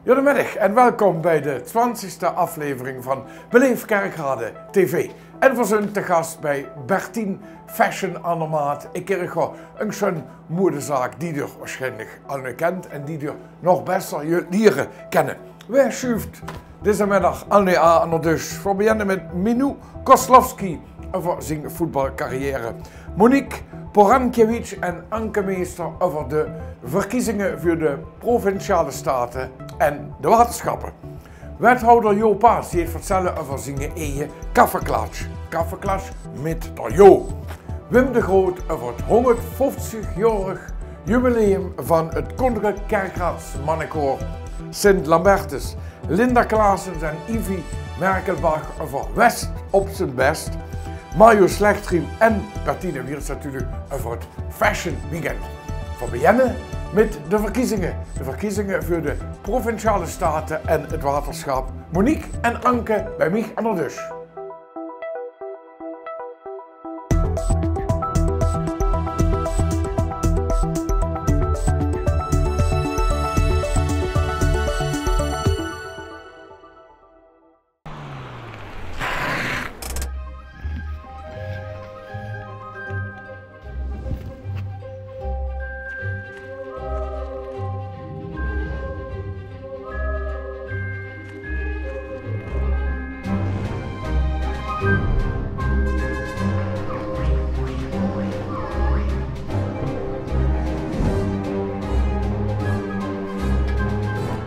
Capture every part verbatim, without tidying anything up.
Jao, goojemiddig en welkom bij de twintigste aflevering van Beleef Kerkrade T V. En veer zunt te gast bij Bertien Fashion Andermaat in Kirchroa. Ein sjoen modezaak die geer waarsjienlik al kint en die geer nog bèster zult liere kinne. Wae sjuuft deze middig al nao aon de dusj? Veer beginne mit Minou Koslowski euver zien voetbalcarrière, Monique Porankiewicz en Anke Meester euver de verkiezinge veur de Provinciale Staten en de waterschappe. Wethouder Jo Paas deet vertèlle euver zien eige kaffeklatsch. Kaffeklatsch mit d'r Jo. Wim de Groot euver 't150-jaorig jubileum van 't Koninklijk Kerkraadsmannenkoor Sint Lambertus. Linda Klaasens en Ivy Merkelbach euver West op zien best. Mario Slechtriem en Bertine Wiertz natuurlik euver 't Fashion Weekend. Veer beginne mit de verkiezinge. De verkiezinge veur de Provinciale Staten en 't waterschap. Monique en Anke bij mich aon de dusj.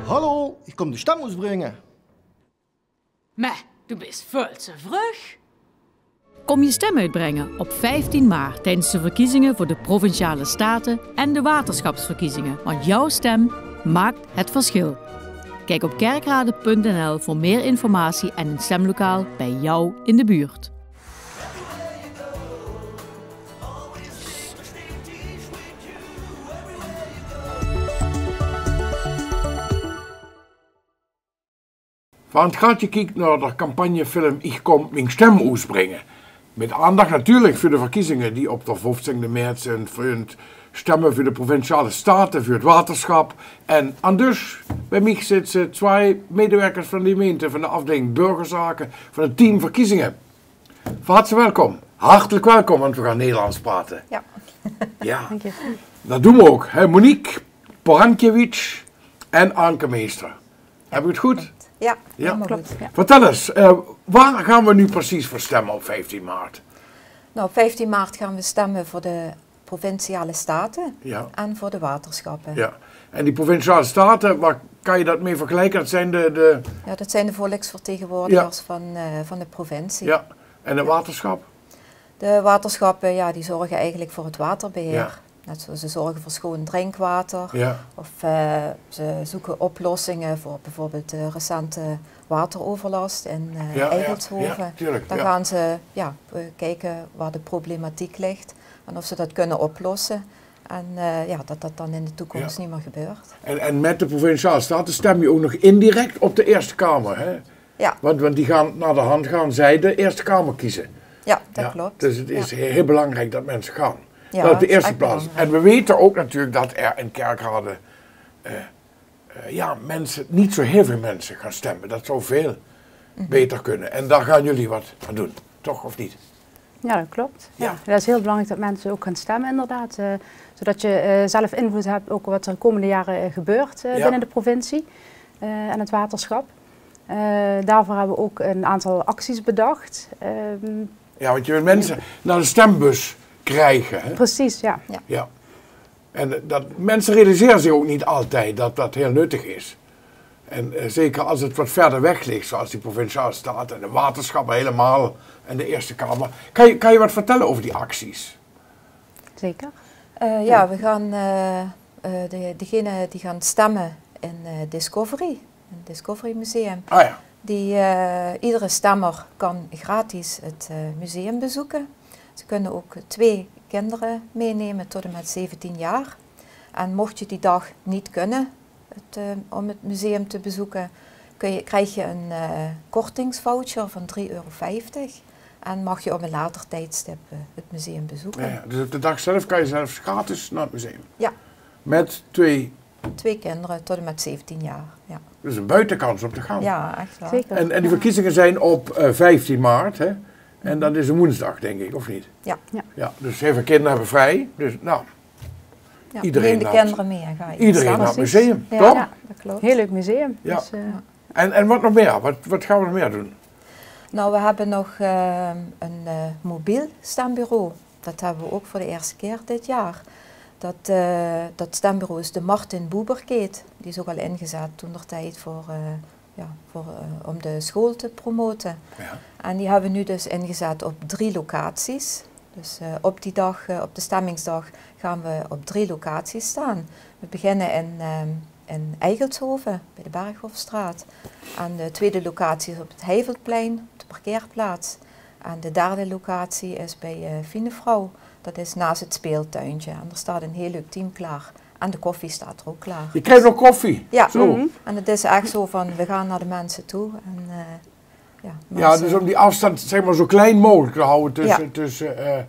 Hallo, ich kóm de stem oesbringe. Meh, doe bis väöl te vreug. Kom je stem uitbrengen op vijftien maart tijdens de verkiezingen voor de Provinciale Staten en de Waterschapsverkiezingen, want jouw stem maakt het verschil. Kijk op kerkrade punt n l voor meer informatie en een stemlokaal bij jou in de buurt. Veer höbbe 't gehad gekeke nao de campagnefilm Ich kóm mien stem oesbringe. Mit aandach natuurlik veur de verkiezinge die op d'r vöftiende maart zunt, veur 't stemme veur de Provinciale Staten, veur 't waterschap. En aon de dusj bij mich zitte twie medewerkers van de gemeinte, van de aofdeiling burgerzake, van 't team verkiezinge. Van harte welkom. Hartelik welkom, want veer gaon Nederlands prate. Jao. Jao. Dank je. Dat doon veer ouch, hè. Monique Porankiewicz en Anke Meester. Höb ich 't good? Jao, jao. Helemaal good. Vertèl ins, eh, wao gaon veer noe precies veur stemme op vijftien maart? Nou, op vijftien maart gaan we stemmen voor de Provinciale Staten, jao, en veur de waterschappe. Jao. En die Provinciale Staten, wao kins se dat mei vergelieke? Dat zunt de, de... Jao, dat zunt de volksvertegenwoordigers, jao, van, eh, van de provincie. Jao. En de waterschap? De waterschappen, jao, die zorge eigelik veur 't waterbeheer. Jao. Net zoewie ze zorge veur sjoen drinkwater. Jao. Of, eh, ze zeuke oplossingen veur beveurbeeld de recente wateroverlast in, eh, jao, jao, Eygelshoven. Jao, tuurlik, jao. Dao gaon ze, jao, eh, kieke wao de problematiek ligk en of ze dat kinne oplosse. En, eh, jao, dat dat dan in de toekóms, jao, neet mie gebeurt. En, en mit de Provinciale Staten stem je ouch nog indirek op de Eerste Kamer, hè? Jao. Want, want die gaon, naoderhand gaon zie de Eerste Kamer keze. Jao, dat klop. Dus 't is, jao, hiel belangriek dat minse gaon. Jao, dat op de eerste plaots. En veer weite ouch natuurlik dat d'r in Kerkrade, eh, eh, jao, minse, neet zoe hiel väöl minse gaon stemme. Dat zów väöl baeter kinne. En dao gaon geer get aon doon, toch, of neet? Jao, dat klop. Jao. Jao, dat is hiel belangriek dat minse ouch gaon stemme, inderdaad. Eh, zoedat je, eh, zelf invlood höbs op wat d'r de kómmende jaore, eh, gebeurt, eh, binne de provincie, eh, en 't waterschap. Eh, daoveur höbbe veer ouch 'n aantal acties bedach. Ehm, jao, want je wils minse nao de stembus kriege, hè? Precies, jao. Jao. En, eh, dat, minse realisere zich ouch neet altied dat dat hiel nuttig is. En, eh, zeker es 't get wiejer weg ligk, zoewie die Provinciale Staten en de waterschappe hielemaol en de Eerste Kamer. Kins se, kins se get vertèlle euver die acties? Zeker. Eh, jao, veer gaon, eh, eh, de, degene die gaon stemme in, eh, Discovery, in 't Discovery Museum. Ah jao. Die, eh, iedere stemmer kan gratis 't, eh, museum bezeuk. Ze kinne ouch twie kinder mitnumme tot en mit zeventien jaor. En moch je dien daag neet kinne, 't, eh, óm 't museum te bezeuke, kins se, kriegs se 'n, eh, kortingsvoucher van drie euro vieftig en maags se op 'n later tiedstip, eh, 't museum bezeuke. Jao, jao. Dus op d'n daag zelf kins se zelfs gratis nao 't museum? Jao. Mit twie twee kinderen tot en met zeventien jaar. Ja. Dus een buitenkans om te gaan. Ja, echt wel. Zeker. En, en die verkiezingen zijn op eh, vijftien maart, hè? En dat is een woensdag, denk ik, of niet? Ja. Ja. Ja, dus heel veel kinderen hebben vrij. Dus nou, ja, iedereen neem de kinderen mee en ga je iedereen naar het museum, toch? Ja, dat klopt. Heel leuk museum. Ja. Dus, eh, en, en wat nog meer? Wat, wat gaan we nog meer doen? Nou, we hebben nog eh, een eh, mobiel stembureau. Dat hebben we ook voor de eerste keer dit jaar. Dat, eh, dat stembureau is de Martin Buberkeet. Die is ook al ingezet toen der tijd voor, eh, ja, voor, eh, om de school te promoten. Ja. En die hebben we nu dus ingezet op drie locaties. Dus eh, op die dag, eh, op de stemmingsdag, gaan we op drie locaties staan. We beginnen in, ehm, in Eigelshoven, bij de Berghofstraat. En de tweede locatie is op het Heiveltplein, op de parkeerplaats. En de derde locatie is bij eh Fine Vrouw. Dat is naast het speeltuintje. En er staat een heel leuk team klaar. En de koffie staat er ook klaar. Je krijgt nog koffie? Ja. Zo. En het is echt zo van, we gaan naar de mensen toe. En eh, ja, ja, mensen, dus om die afstand, zeg maar, zo klein mogelijk te houden tussen, ja, tussen eh,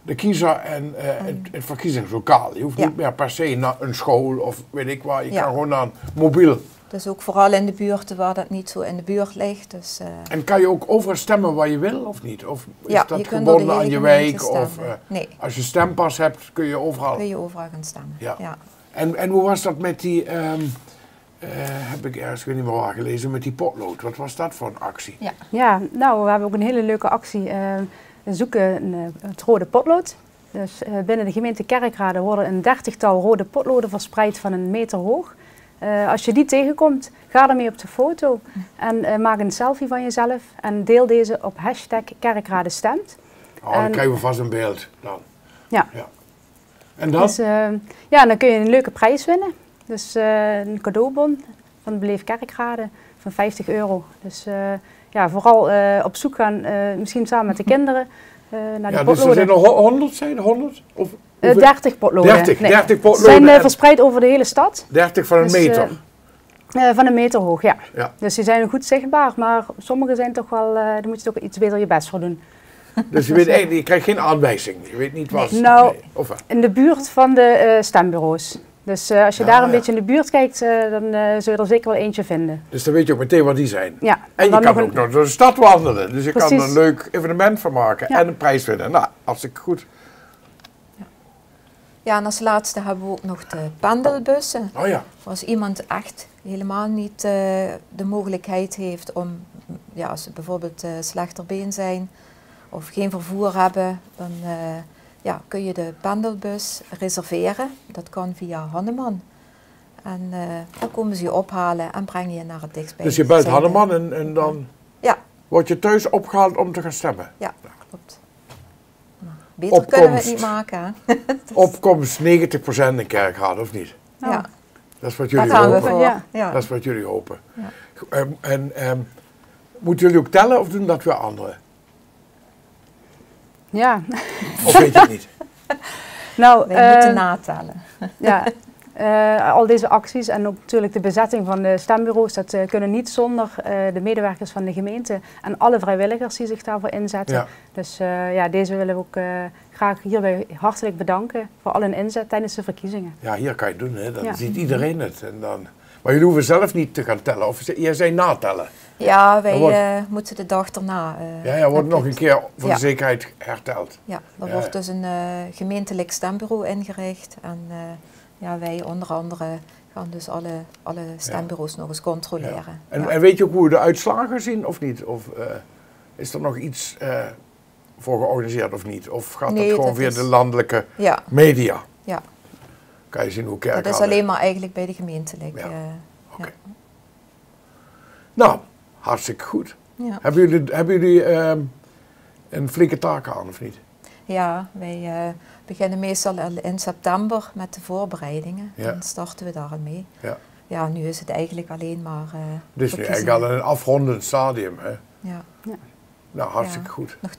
de kiezer en eh, het, het verkiezingslokaal. Je hoeft niet meer per se naar een school of weet ik waar. Je kan gewoon naar een mobiel. Dus ook vooral in de buurten waar dat niet zo in de buurt ligt. Dus eh, en kan je ook overal stemmen waar je wil, of niet? Of is dat gebonden aan je wijk? Of eh, als je stempas hebt, kun je overal. Kun je overal gaan stemmen. Ja. En, en hoe was dat met die, ehm, eh, heb ik ergens, ik weet niet meer waar gelezen, met die potlood? Wat was dat voor een actie? Ja. Ja, nou, we hebben ook een hele leuke actie. Eh, we zoeken een, eh, het rode potlood. Dus eh, binnen de gemeente Kerkrade worden een dertigtal rode potloden verspreid van een meter hoog. Eh, als je die tegenkomt, ga ermee op de foto en eh, maak een selfie van jezelf en deel deze op hashtag Kerkrade stemt. Oh, dan krijgen we vast een beeld dan. Ja. Ja. En dan? Dus eh, ja, dan kun je een leuke prijs winnen. Dus eh, een cadeaubon van Beleef Kerkrade van vijftig euro. Dus eh, ja, vooral eh, op zoek gaan, eh, misschien samen met de kinderen, eh, naar die potloden. Ja, dus er zijn er ho- honderd, zijn er honderd? Of eh, hoeveel? Dertig potloden. Dertig, nee, dertig potloden. Ze zijn eh, verspreid over de hele stad. Dertig van een meter? Dus eh, eh, van een meter hoog, ja. Ja. Dus die zijn goed zichtbaar, maar sommige zijn toch wel, eh, daar moet je toch iets beter je best voor doen. Dus je weet eigenlijk, je krijgt geen aanwijzing. Je weet niet wat. Nee. Nou, of wel? In de buurt van de eh, stembureaus. Dus eh, als je daar een beetje in de buurt kijkt, eh, dan eh, zul je er zeker wel eentje vinden. Dus dan weet je ook meteen wat die zijn. Ja, en je kan ook nog door de stad wandelen. Dus je kan er een leuk evenement van maken en een prijs winnen. Nou, hartstikke goed. Ja, en als laatste hebben we ook nog de pendelbussen. Oh ja. Voor als iemand echt helemaal niet eh, de mogelijkheid heeft om, ja, als ze bijvoorbeeld eh, slechter been zijn of geen vervoer hebben, dan eh, ja, kun je de pendelbus reserveren. Dat kan via Hanneman. En eh, dan komen ze je ophalen en brengen je naar het dichtstbijzijnde. Dus je belt Hanneman en, en dan, ja, word je thuis opgehaald om te gaan stemmen? Ja, klopt. Beter kunnen we het niet maken, hè? Opkomst negentig procent in Kerkrade, of niet? Ja. Dat is wat jullie hopen. Daar gaan we voor. Ja. Dat is wat jullie hopen. Ja. Ehm, en ehm, moeten jullie ook tellen of doen dat weer anderen? Ja. Of weet je het niet? Nou, wij moeten eh, natellen. Ja, eh, al deze acties en ook natuurlijk de bezetting van de stembureaus, dat eh, kunnen niet zonder eh, de medewerkers van de gemeente en alle vrijwilligers die zich daarvoor inzetten. Ja. Dus eh, ja, deze willen we ook eh, graag hierbij hartelijk bedanken voor al hun inzet tijdens de verkiezingen. Ja, hier kan je het doen, hè. Dan ziet iedereen het. En dan, maar jullie hoeven zelf niet te gaan tellen, of ze- jij zei natellen. Ja, wij eh, moeten de dag daarna eh, ja, ja, wordt nog een keer voor de zekerheid herteld. Ja, er wordt dus een eh, gemeentelijk stembureau ingericht. En eh, ja, wij onder andere gaan dus alle, alle stembureaus nog eens controleren. En, en weet je ook hoe de uitslagen zien of niet? Of eh, is er nog iets eh, voor georganiseerd of niet? Of gaat dat gewoon via de landelijke media? Ja. Kan je zien hoe Kerkrade... Dat is alleen maar eigenlijk bij de gemeentelijk. Ja. Eh, oké. Nou, hartstikke goed. Ja. Hebben jullie, hebben jullie ehm, een flinke taak aan, of niet? Ja, wij eh, beginnen meestal al in september met de voorbereidingen. Ja. Dan starten we daar al mee. Ja. Ja, nu is het eigenlijk alleen maar eh, dus nu eigenlijk al in een afrondend stadium, hè? Ja. Ja. Nou, hartstikke goed. Nog,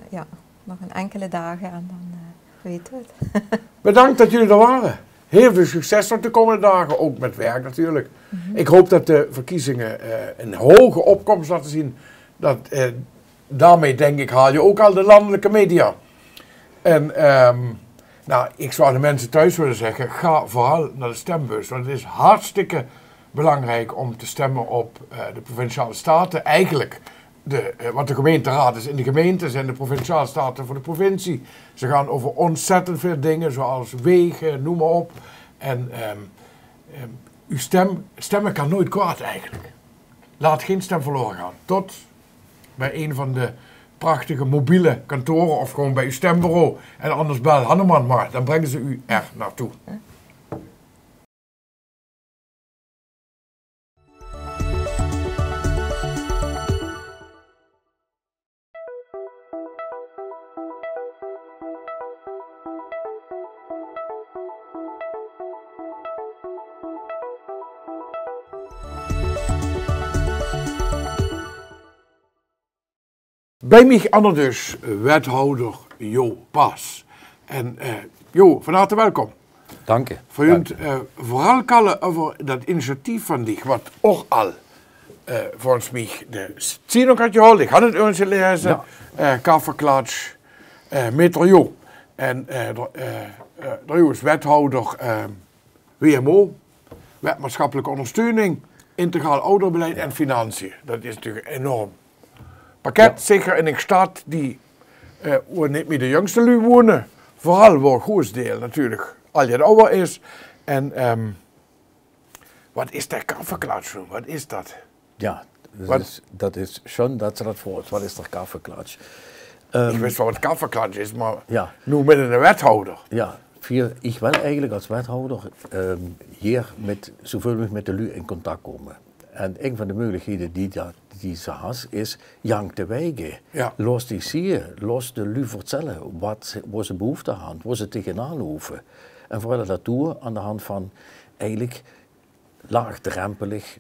ja, nog een enkele dagen en dan eh, weten we het. Bedankt dat jullie er waren. Heel veel succes nog de komende dagen, ook met werk natuurlijk. Ik hoop dat de verkiezingen eh, een hoge opkomst laten zien. Dat, eh, daarmee, denk ik, haal je ook al de landelijke media. En ehm, Nou, ik zou aan de mensen thuis willen zeggen, ga vooral naar de stembus. Want het is hartstikke belangrijk om te stemmen op eh, de Provinciale Staten. Eigenlijk de, eh, wat de gemeenteraad is in de gemeente, zijn de Provinciale Staten voor de provincie. Ze gaan over ontzettend veel dingen, zoals wegen, noem maar op. En ehm, ehm, uw stem, stemmen kan nooit kwaad eigenlijk. Laat geen stem verloren gaan. Tot bij een van de prachtige mobiele kantoren of gewoon bij uw stembureau. En anders bel Hanneman maar, dan brengen ze u er naartoe. Bij mich aan de dus wethouder Jo Pas. En eh, Jo, van harte welkom. Dank je. Veur junt eh, vooral kalle over dat initiatief van dich, wat och al eh, volgens mich de Sien ook had gehaald. Ik had het eens gelezen. Ja. Eh, Kafferklatsch, eh, met Jo. En eh, de, eh, eh, de Jo is wethouder eh, W M O, wet maatschappelijke ondersteuning, integraal ouderbeleid en financiën. Dat is natuurlijk een enorm pakket. Ja. Zeker in een stad die, eh, waar niet meer de jongste lui wonen, vooral waar een groot deel natuurlijk al het ouder is. En ehm, wat is de Kafferklatsch? Wat is dat? Ja, dat is, dat is schoon dat ze dat vroeg. Wat is de Kafferklatsch? Ik wist wel wat Kafferklatsch is, maar ja. Nu met een wethouder. Ja, vier, ik wil eigenlijk als wethouder ehm, hier met zoveel mogelijk met de lui in contact komen. En een van de mogelijkheden die, dat, die ze has, is jank de wegen. Ja. Los die zien, los de lui vertellen wat, ze- waar ze behoefte aan, waar ze tegenaan lopen. En vooral dat doen aan de hand van eigenlijk laagdrempelig.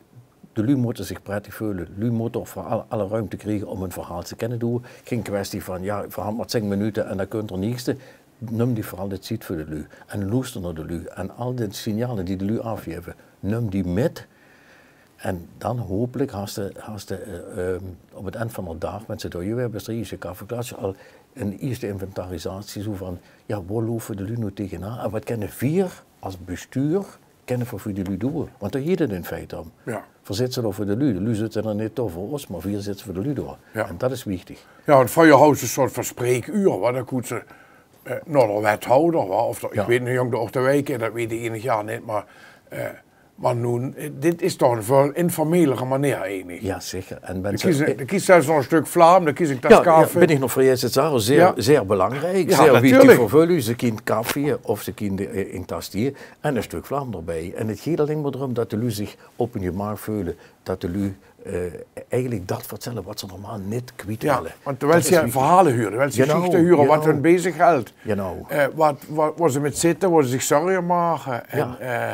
De lui moeten zich prettig voelen. Lui moeten vooral alle ruimte krijgen om hun verhaal te kunnen doen. Geen kwestie van, ja, verhaal maar tien minuten en dan kunt er niks. Neem die vooral de tijd voor de lui. En loester naar de lui. En al die signalen die de lui afgeven, neem die met. En dan hopelijk hast de, hast de eh, ehm, op het eind van de dag, mensen door je weer bestrijden, je Kafferklatsch, al een eerste inventarisatie zo van, ja, waar lopen de lui nu tegenaan? En wat kunnen vier als bestuur kunnen we voor de lui doen? Want daar gaat het in feite om. Ja. Veer zitten over de lui. De lui zitten er niet over ons, maar vier zitten voor de lui door. Ja. En dat is wichtig. Ja, want vroeger hadden ze een soort van spreekuur, waar dan konden ze eh, naar de wethouder, wa? Of de, ik weet niet, jong, de Ochter Wijken, dat weet ik enig jaar niet, maar, eh, maar nu, eh, dit is toch een veel informelere manier eigenlijk. Ja, zeker. En dan kies ik zelfs nog een stuk vlaam, dan kies ik dat ja, ja, ben ik nog voor je het zeggen, zeer, zeer belangrijk, ja, zeer wichtig voor veel. Ze kind koffie of ze kind in tas thee en een stuk vlaam erbij. En het gaat alleen maar erom dat de lui zich op hun gemaak voelen, dat de lui eh, eigenlijk dat vertellen wat ze normaal niet kwijt willen. Want terwijl ze verhalen huren, terwijl ze geschichten huren, wat hun bezig houdt. Genau. Eh, wat, wat, waar ze met zitten, waar ze zich zorgen maken. En, ja. Eh,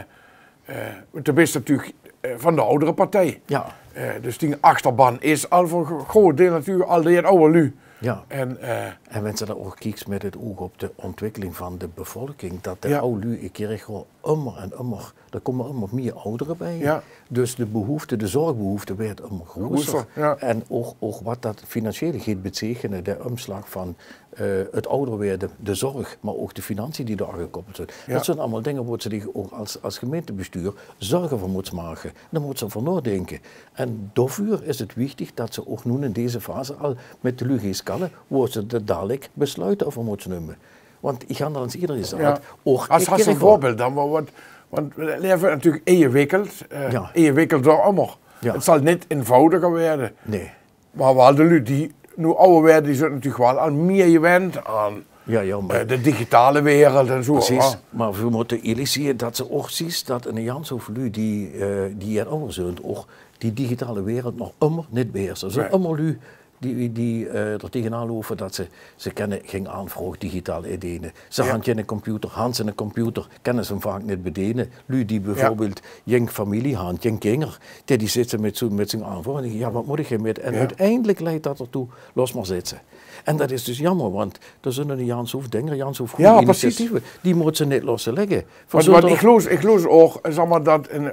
eh, want de bent natuurlijk eh, van de oudere partij. Ja. Eh, dus die achterban is al voor een groot deel natuurlijk al die oude lui. Ja. En, eh, en wenn ze dan ook kijkt met het oog op de ontwikkeling van de bevolking, dat de ja. Oude lui in Kirchroa ummer en ummer, er komen ummer meer ouderen bij. Ja. Dus de behoefte, de zorgbehoefte werd ummer groter. Groter, ja. En ook, ook wat dat financiële gaat betekenen, de omslag van eh, het ouder worden, de zorg, maar ook de financiën die daar gekoppeld zijn. Ja. Dat zijn allemaal dingen waar ze zich ook als, als gemeentebestuur zorgen voor moeten maken. Daar moeten ze over nadenken. En daarvoor is het wichtig dat ze ook nu in deze fase al met de lui gaan kallen, waar ze de dadelijk besluiten over moeten nemen. Want ik ga dan eens iedereen zeggen, ja. Als, als een voorbeeld dan, maar wat, want we leven natuurlijk ingewikkeld, eh, ja. Ingewikkeld door allemaal. Ja. Het zal niet eenvoudiger worden. Nee. Maar wel de lui die nu ouder worden, die zijn natuurlijk wel al meer gewend aan ja, ja, maar, eh, de digitale wereld en zo. Precies, maar we moeten eerlijk zien dat ze ook zien dat een Jans of lui die, eh, die het ouder zijn, ook die digitale wereld nog ummer niet beheersen. Er zijn ummer lui die, die eh, er tegenaan lopen dat ze, ze kunnen geen aanvraag digitaal indienen. Ze ja. Hadden geen computer, hadden ze een computer, kunnen ze hem vaak niet bedienen. Lui die bijvoorbeeld ja. Geen familie hadden, geen kinderen, die, die zitten met zo'n met zo'n aanvraag en denken, ja, wat moet ik hiermee? En ja. Uiteindelijk leidt dat ertoe, los maar zitten. En dat is dus jammer, want er zijn een Jans of Dinger, Jans of ja, initiatieven, die moeten ze niet lossen liggen. Want, want ik geloof, ik geloof ook, zeg maar, dat een,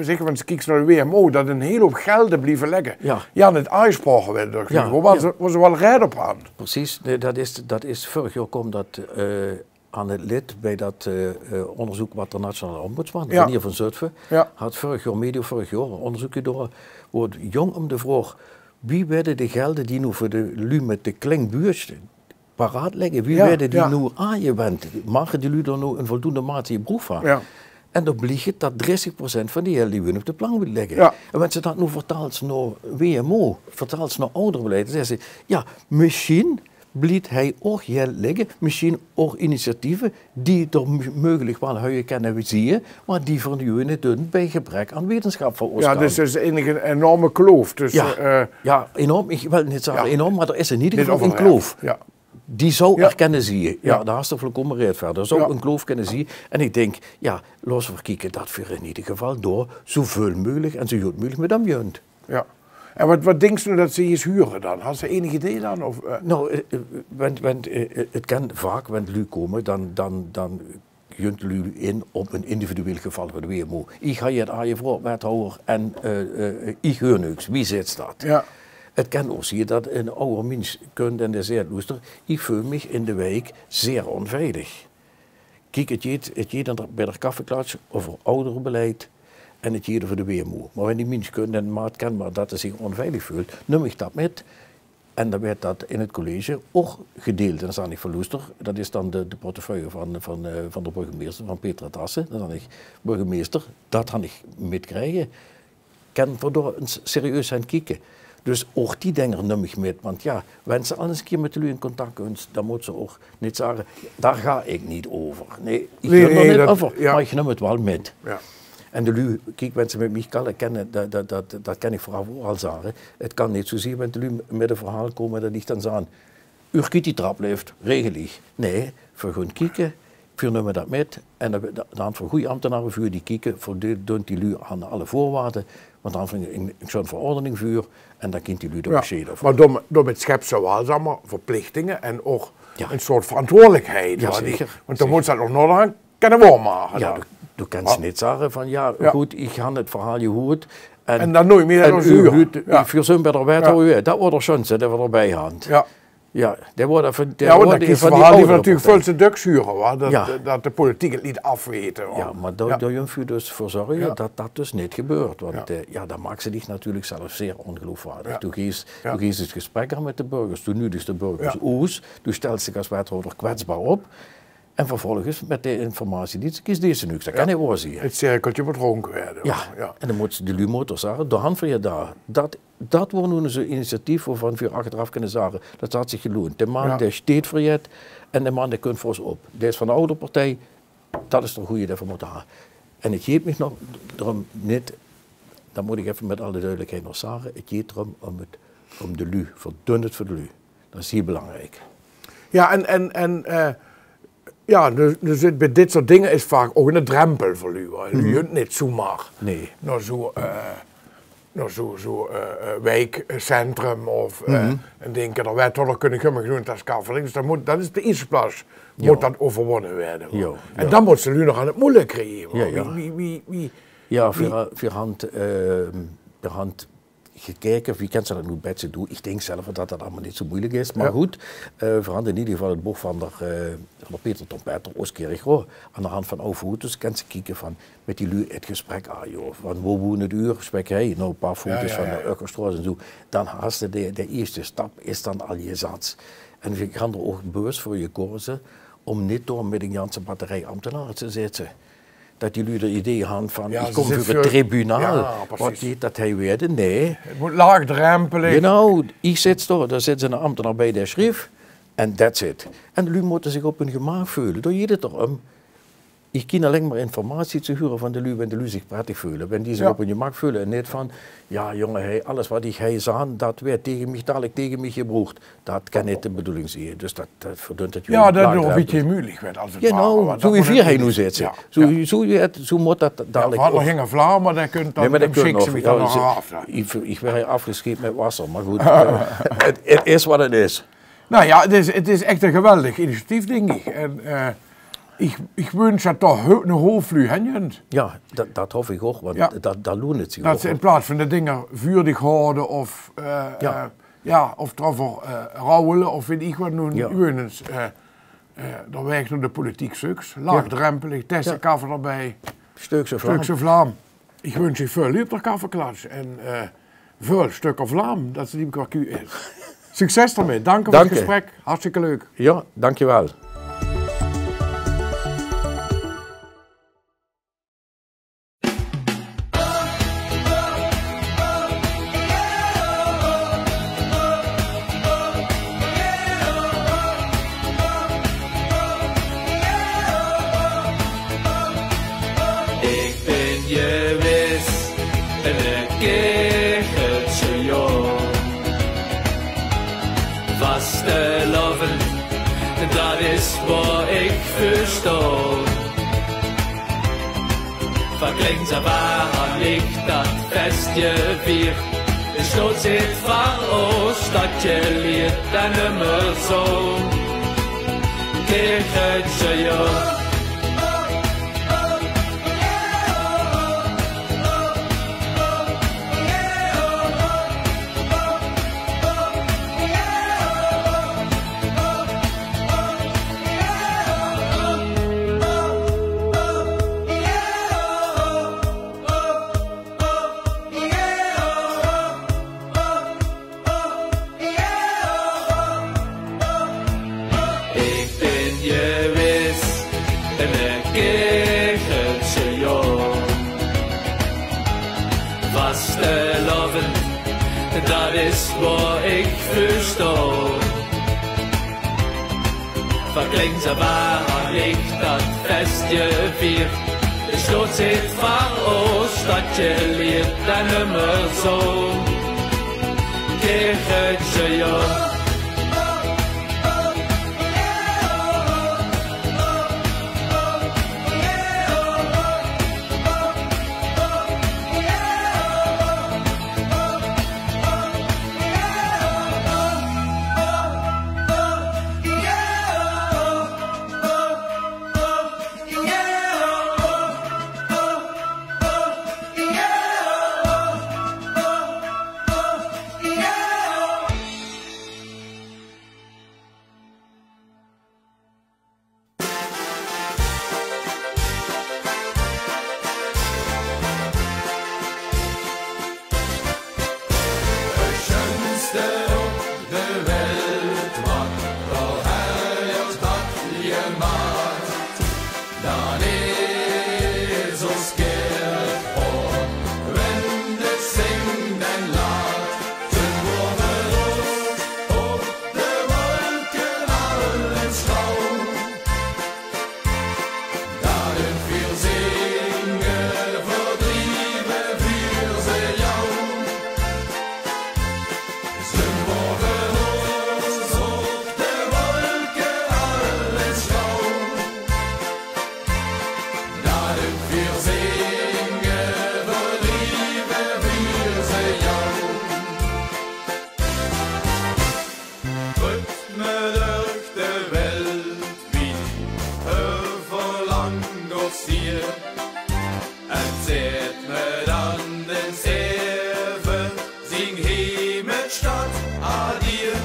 zeg maar, kiek naar de W M O, dat een hele hoop gelden blijven liggen. Ja. Ja, niet aangesproken werden door ja, ja. Waar ze, waar ze wel recht op hadden. Precies, nee, dat, is, dat is vorig jaar kwam dat eh, aan 't lid bij dat eh, eh, onderzoek wat de Nationale Ombudsman, Renier van Zutphen, had vurrig jaor, medio vurrig jaor, 'n onderzoek gedoa, woort jong um de vraog: wie weëde de gelde die noe veur de luuj mit de kling buursj paraat ligke, wie weëde die noe aangewend? Mage die luuj dao noe in voldoende mate gebroek vaan? En dao bliek 't dat dressig procent vaan die gelde die win op de plank blieve ligke. En wen ze dat noe vertaals nao W M O, vertaals nao ouderebeleid, dan zègke ze: ja, mesjiens blieft hei ouch geld ligke, mesjiens ouch initiatieve die d'r meugelik waal hauwe kenne zieë, meh die veur noe neet dun bij gebrek aan wetenschap veur os. Ja, dus d'r is 'n enorme kloof tösse. Ja, enorm. Ich wil neet zage enorm, meh d'r is in eder geval 'n kloof. Die zouw d'r kenne zieë. Ja, dao has te volkómme reed veur. D'r zouw 'n kloof kenne zieë. En ich dink, ja, laote v'r kieke dat v'r in eder geval dao zoeväöl meugelik en zoe good meugelik mit umjunt. Ja. En wat, wat dinks te noe dat ze hei hure dan? Has te enig idee dan? Of, eh? Noe, eh, eh, wen, wen, eh, eh, 't kan vaak, wen luuj kómme, dan, dan, dan junt luuj in op 'n individueel geval veur de W M O. Ich haw 't aangevraog, wethouder, en eh, eh, ich huur nuks. Wie zits te dat? Ja. 't Kan ouch zieë dat 'n awwer minsj kunt en dae zeet: loester, ich veul mich in de wiek zeer onveilig. Kiek, 't jeet, 't jeet dan bij d'r kaffeklatsj euver ouderebeleid en 't jeet euver de W M O. Meh wen die minsj kunt en maat kenbaar dat 'r zich onveilig veult, num ich dat mit. En dan weëd dat in 't college ouch gedeeld. En dan zaan ich: loester, dat is dan de, de portefeuille vaan, vaan, eh, vaan d'r burgemeester, vaan Petra Dassen. Dan zaan ich: burgemeester, dat han ich mitgekrege. Kenne v'r dao ins serieus nao kieke? Dus ouch die dinger num ich mit. Want ja, wen ze al ins 'ne kier mit de luuj in contact kunt, dan moot ze ouch neet zage: dao gaon ich neet euver. Nae, ich gaon d'r neet euver, meh ich num 't waal mit. En de luuj, kiek, wen ze mit mich kalle kenne, dat, dat, dat, dat kan ich veuraaf ouch al zage. 't Kan neet zoe zieë, wen de luuj mit e verhaol kómme, dat ich dan zaan: uur kiet die traplift, regel ich. Nae, v'r goon kieke, v'r numme dat mit. En dan, dan, dan han v'r gooj ambtenare veur die kieke, voldoont die luuj aan alle veurwaarde. Want dan han v'r 'n, 'n sjoen verordening veur. En dan kint die luuj d'r besjeid euver. Meh dao, daomit scheps te waal, zag mer, verplichtinge en ouch 'n soort verantwoordelijkheid. Ja, zeker. Want dan moot ze dat nog noe dan kenne waormake. Ja, doe, doe kans neet zage vaan: ja, good, ich han 't verhaol gehuurd. En dan noeëts mie en uur. Huurt, v'r zunt bij d'r wethouder. Dat woor d'r sjoenste, dat v'r d'r bij han. Ja, d'r woor, d'r woor, d'r woor natuurlik väöl te dök hure, wa? Dat, dat de politiek 't liet aafwete. Ja, meh dao, dao junt v'r dus veur zörge dat dat dus neet gebäört. Want eh, ja, dan maaks te dich natuurlik zelf zeer ongeloofwaardig. Doe geis, doe geis 't gesprek aan mit de burgers, doe nuudigs de burgers oes, doe stèls dich es wethouder kwetsbaar op. En vervolges mit de informatie die ze kies, deis te nuks. Dat kan neet waor zieë. 't Cirkeltje weëd róndj weëde. Ja, en dan moot ze, de luuj mote zage: dao han v'r 't dao. Dat, dat woor noe 'n initiatief wovan v'r achteraaf kenne zage: dat hat zich geloont. De man dae sjteet veur jet en de man dae kunt veur os op. Dae is vaan de awwe partij, dat is d'r gooj dae v'r mote han. En 't jeet mich nog dröm neet, dat moot ich effe mit alle duidelijkheid nog zage, 't jeet dröm um 't, um de luuj, v'r dunt 't veur de luuj. Dat is hieël belangriek. Ja, en, en, en eh, ja, dus, dus 't, bij dit soort dinger is vaak ouch 'ne drempel veur luuj, wa. Luuj junt neet zoemer nao zoe, eh, nao zoe, zoe eh, eh, wiekcentrum of eh, en dinke: d'r wethouder, dao kun ich ummer gedoen, dat is kaffering. Dus dat moot, dat is de ierste plaats, moot dat euverwonne weëde, wa. En dan moot ze luuj nog aan 't moeilijk kriege, wa. Wie, wie, wie, wie, ja, v'r, v'r han, eh, v'r han gekeke, wie kans te dat noe 't bèste doon? Ich dink zelf dat dat allemaol neet zoe moeilijk is. Meh good, eh, v'r han in eder geval 't book vaan d'r, eh, vaan d'r Peter Trompetter, Oskirch, wa. Aan de hand vaan awwe foto's kans te kieke vaan, mit die luuj 't gesprek aan, joh. Vaan: woe woont uur spek hei? Noe, 'n paar foto's vaan d'r Ökkerstraot en zoe. Dan has te de, de ierste stap is dan al jezat. En v'r han d'r ouch bewus veur jekoze um neet dao mit 'n janse batterij ambtenare te zitte. Dat die luuj 't idee han vaan: ich kóm veur 't tribunaal. Wat neet dat hei weëde, nae. 't Moot laagdrempelig. Genau, ich zit dao, dao zit 'nen ambtenaar bij dae sjrief. En that's it. En de luuj mote zich op hun gemaak veule. Dao jeet 't d'r um. Ich kin alleng mer informatie te hure vaan de luuj, wen de luuj zich prettig veule. Wen die zich op hun gemaak veule en neet vaan: ja, jonge, hei, alles wat ich hei zaan, dat weëd tege mich, dalik tege mich gebroekt. Dat kan neet de bedoeling zieë. Dus dat, dat verdunt 't. Ja, dat 't nog 'n bietje muiëlik weëd es 't ware. Genau, zoe wie v'r hei noe zitte. Zoe, zoe, zoe moot dat dalik ouch. V'r han nog gein vlaam, meh dat kunt dan, nae, meh dat kunt nog. Ich, ich waer hei aafgesjeet mit wasser, meh good, eh, 't, 't is wat 't is. Noe ja, 't is, 't is ech 'n geweldig initiatief, dink ich. En eh, ich, ich wunsj dat d'r hö-, 'ne houp luuj hen junt. Ja, dat, dat haop ich ouch, want dat, dat loont zich ouch. Dat ze in plaats vaan de dinger veur dich hawwe of eh, eh, ja, of d'reuver eh, rouwele of weit ich wat noe, junt ins eh, eh, d'r waeg nao de politiek zeuks. Laagdrempelig, Tessekaffee d'rbij. Stökse vlaam. Stökse vlaam. Ich wunsj uch väöl lief op d'r kaffeeklats en, eh, väöl stökker vlaam, dat ze neet kwaku is. Succes d'rmit. Dank uch veur 't gesprek. Hartstikke leuk. Jao, dankjewel. Ich bin jewis ein Kichertsje jóng. Vastelaovend, dat is wo ich veur sjtóng. Van kleins aaf aan lik dat fes jevierd. De sjtoot zit van ós, dat jeliert dan ummer zo. Kichertsje jóng. Ich bin jewis ein Kichertsje jóng. Vastelaovend, dat is wo ich veur sjtóng. Van kleins aaf aan lik dat fes jevierd. De sjtoot zit van ós, dat jeliert dan ummer zo. Kichertsje jóng. Sjunste op de welt, wat d'r Herr dat gemaat. Dan is ós kèrkhof, wen de zing den laat, zeen woare roos op de wolke, alles schoon. Daorum veer zinge, verdrieve veer ze jou. Zeen woare roos op de wolke, alles schoon. Daorum veer zinge, verdrieve veer ze jou. Ritme durch de welt, wie euverlang of zier. En zet me dan den zeve, zing heimatstad adier.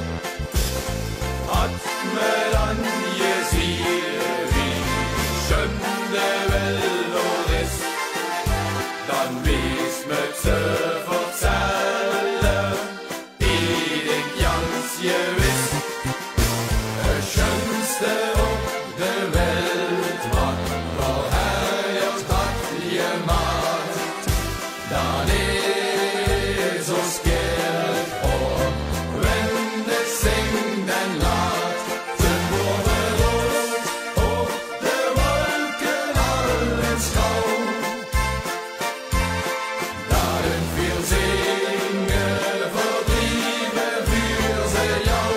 At me dan jezier, wie sjun de welt is, dan wees me ze vertelle. Ich dink jans jewis, 't sjunste op de welt, wat d'r Herr dat gemaat. Dan is ós kèrkhof, wen de zing den laat, zeen woare roos op de wolke, alles schoon. Daorum veer zinge, verdrieve veer ze jou.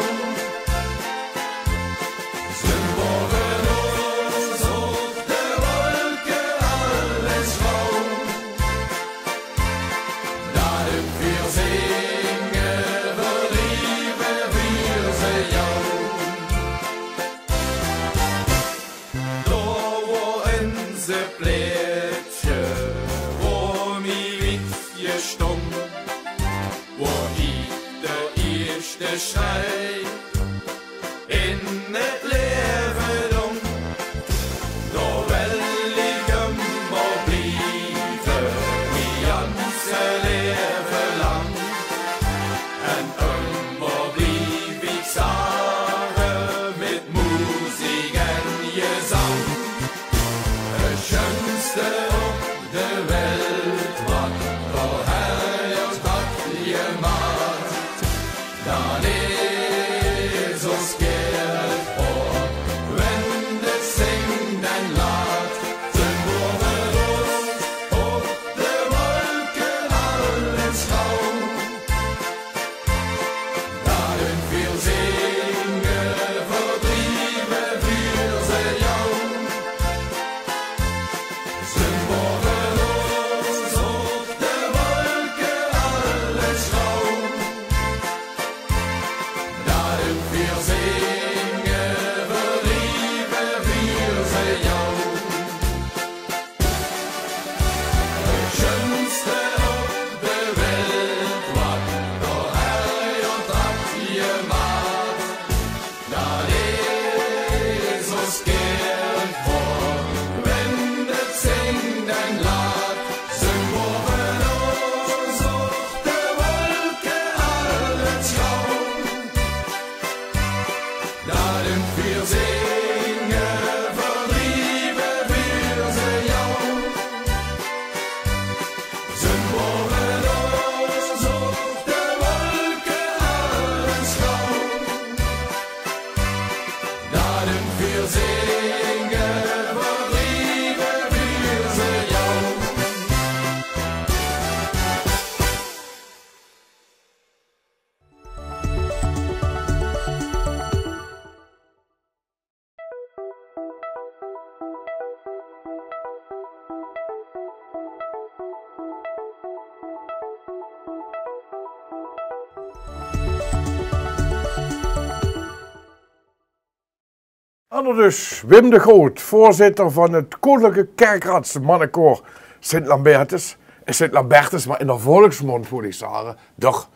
Zeen woare roos op de wolke, alles schoon. Daorum veer zinge, verdrieve veer ze jou. Dao wo inze plaetsje, wo mie wietje sjtóng, wo ich de ieësjte sjrei in 't laeve En dan dus Wim de Groot, voorzitter van het Koninklijke Kerkraadsmannenkoor Sint Lambertus. Eh, Sint Lambertus, maar in de volksmond, moet ik zeggen, toch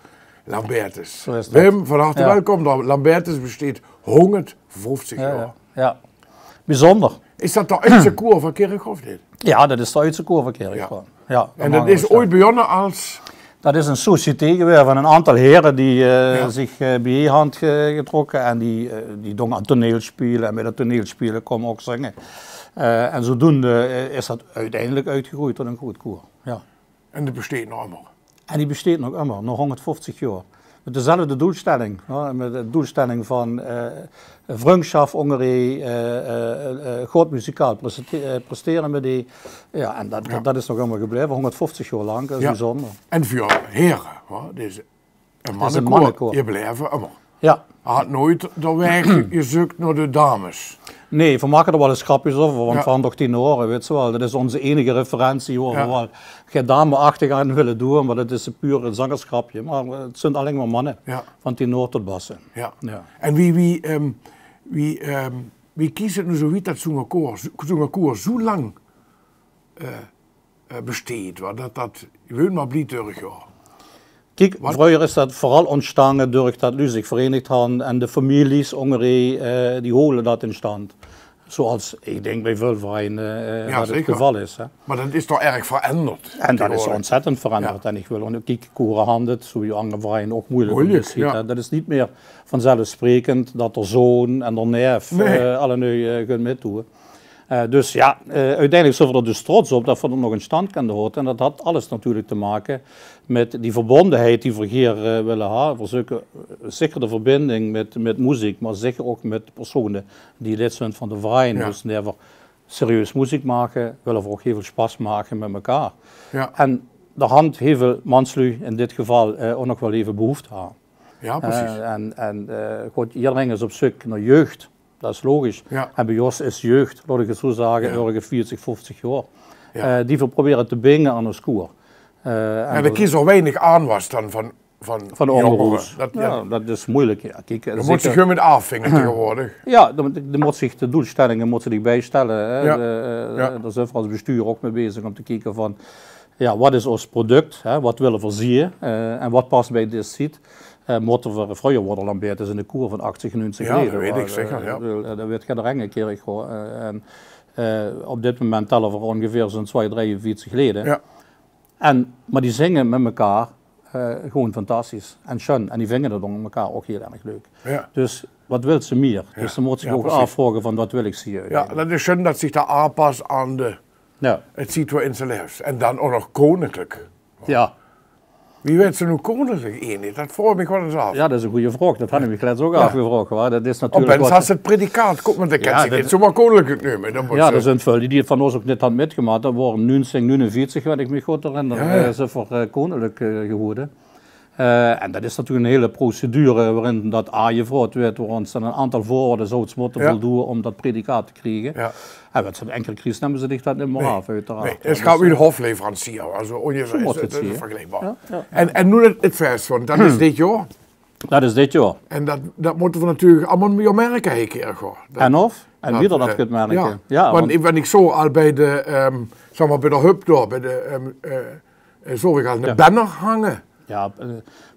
Lambertus. Zo is dat. Wim, van harte welkom. De Lambertus besteedt honderdvijftig jaar. Ja. Bijzonder. Is dat de oudste koor van Kirchroa, of niet? Ja, dat is de oudste koor van Kirchroa. Ja. Ja, dat is ooit begonnen als... Dat is een société geweest van een aantal heren die eh, zich eh, bijeen hadden ge- getrokken en die, eh, die dongen aan toneel spelen en met dat toneel spelen komen ook zingen. Eh, en zodoende eh, is dat uiteindelijk uitgegroeid tot een groot koor. Ja. En die besteedt nog immer? En die besteedt nog immer, nog honderdvijftig jaar. Met dezelfde doelstelling, hè, met de doelstelling van eh vriendschap ondereen, eh, eh, eh, goed muzikaal preste- eh, presteren met die. Ja, en dat, dat is nog immer gebleven, honderdvijftig jaar lang, dat is bijzonder. En voor heren, hè, deze een mannenkoor, die blijven immer. Ja. Had nooit de weg gezocht naar de dames. Nee, we maken er wel eens grapjes over, want we hadden toch tenoren, weet je wel. Dat is onze enige referentie, waar we wel geen dame-achtig aan willen doen, want het is een puur een zangersgrapje. Maar het zijn alleen maar mannen, van tenor tot basse. Ja. En wie, wie, ehm, wie, ehm, wie kiest het nu zo wiet dat zo'n koor, zo'n koor zo lang eh, eh, besteedt, wa? Dat, dat, je wilt maar blied terug, ja. Kiek, vroeger is dat vooral ontstangen doordat lui zich verenigd hadden en de families ondereen, eh, die holen dat in stand. Zoals, ik denk, bij veel vereinen eh, dat het geval is. Hè. Maar dat is toch erg veranderd? En dat is ontzettend veranderd. En ik wil ook, kiek, koren hadden het, zo je andere vereinen ook moeilijk. Moeilijk, ja. Dat is niet meer vanzelfsprekend dat er zoon en de neef eh, alle lui eh, gaan metdoen. Eh, dus ja, eh, uiteindelijk zijn we er dus trots op dat we dat nog in stand kunnen houden. En dat had alles natuurlijk te maken met die verbondenheid die we hier eh, willen hebben. We zoeken eh, zeker de verbinding met, met muziek, maar zeker ook met personen die lid zijn van de verein. Ja. Dus wanneer we serieus muziek maken, willen we ook heel veel spas maken met elkaar. Ja. En daar hadden heel veel manslui in dit geval eh, ook nog wel even behoefte aan. Ja, precies. Eh, en en eh, goed, iedereen is op zoek naar jeugd. Dat is logisch. Ja. En bij ons is jeugd, laat ik het zo zeggen, ja, ergens veertig, vijftig jaar. Ja. Eh, die we proberen te binden aan ons koor. Eh, en ja, en er kiest er weinig aan was dan van, van, van de jongeren. Onderhoes. Dat, ja. Ja, dat is moeilijk. Ja, kiek, dan moet je gewoon met afvinken tegenwoordig. Ja, dan, dan moet zich de doelstellingen moeten die bijstellen. Hè. Ja. De, eh, ja. Daar zijn we als bestuur ook mee bezig om te kijken van, ja, wat is ons product? Hè? Wat willen we zien? Eh, en wat past bij dit ziet? Eh, moeten we, vroeger worden Lambertus in de koor van achtig, negentig leden. Ja, dat weet ik zeker, ja. Ik bedoel, eh, dat weet je er een keer, ik hoor. Eh, en eh, op dit moment tellen we ongeveer zo'n twee, drieënveertig leden. Ja. En, maar die zingen met elkaar eh, gewoon fantastisch en schoon. En die vinden dat onder elkaar ook heel erg leuk. Ja. Dus wat wilt ze meer? Ja. Dus dan moet ze zich ook afvragen van wat wil ik zien. Ja, dat is schoon dat zich dat aanpast aan de, ja, het ziet waar in zijn leven. En dan ook nog koninklijk. Ja. Wie werd ze nu koninklijk, Eenie? Dat vroeg ik me wel eens af. Ja, dat is een goede vraag. Dat had ik me gelijk ook afgevraagd. Hoor. Dat is natuurlijk... Op mensen als het predicaat komt, want dan kan ze niet zomaar koninklijk nemen. Dan moet ze... Ja, er zijn veel die het van ons ook net hadden metgemaakt. Dat waren negentien negenenveertig, weet ik me goed herinner. Ja, ja. Eh, ze voor eh, koninklijk eh, geworden. Eh, en dat is natuurlijk een hele procedure waarin dat aangevraagd werd, waar ons dan een aantal voorwaarden zou moeten voldoen om dat predicaat te krijgen. Ja. En wat ze enkele crisis nemen ze zich dat niet meer af, uiteraard. Nee, het gaat weer de hofleverancier, also ongeveer is het vergelijkbaar. Ja, ja. En, en nu het, het feest, want dat is dit jaar. Dat is dit jaar. En dat, dat moeten we natuurlijk allemaal meer merken, hè, Kirchroa. En of? En wie dat, dat eh, kunt merken. Ja. Ja, want, want ik, want ik zo al bij de, ehm, zeg maar, bij de hub daar, bij de, ehm, eh, eh, zorg al een banner hangen. Ja, eh,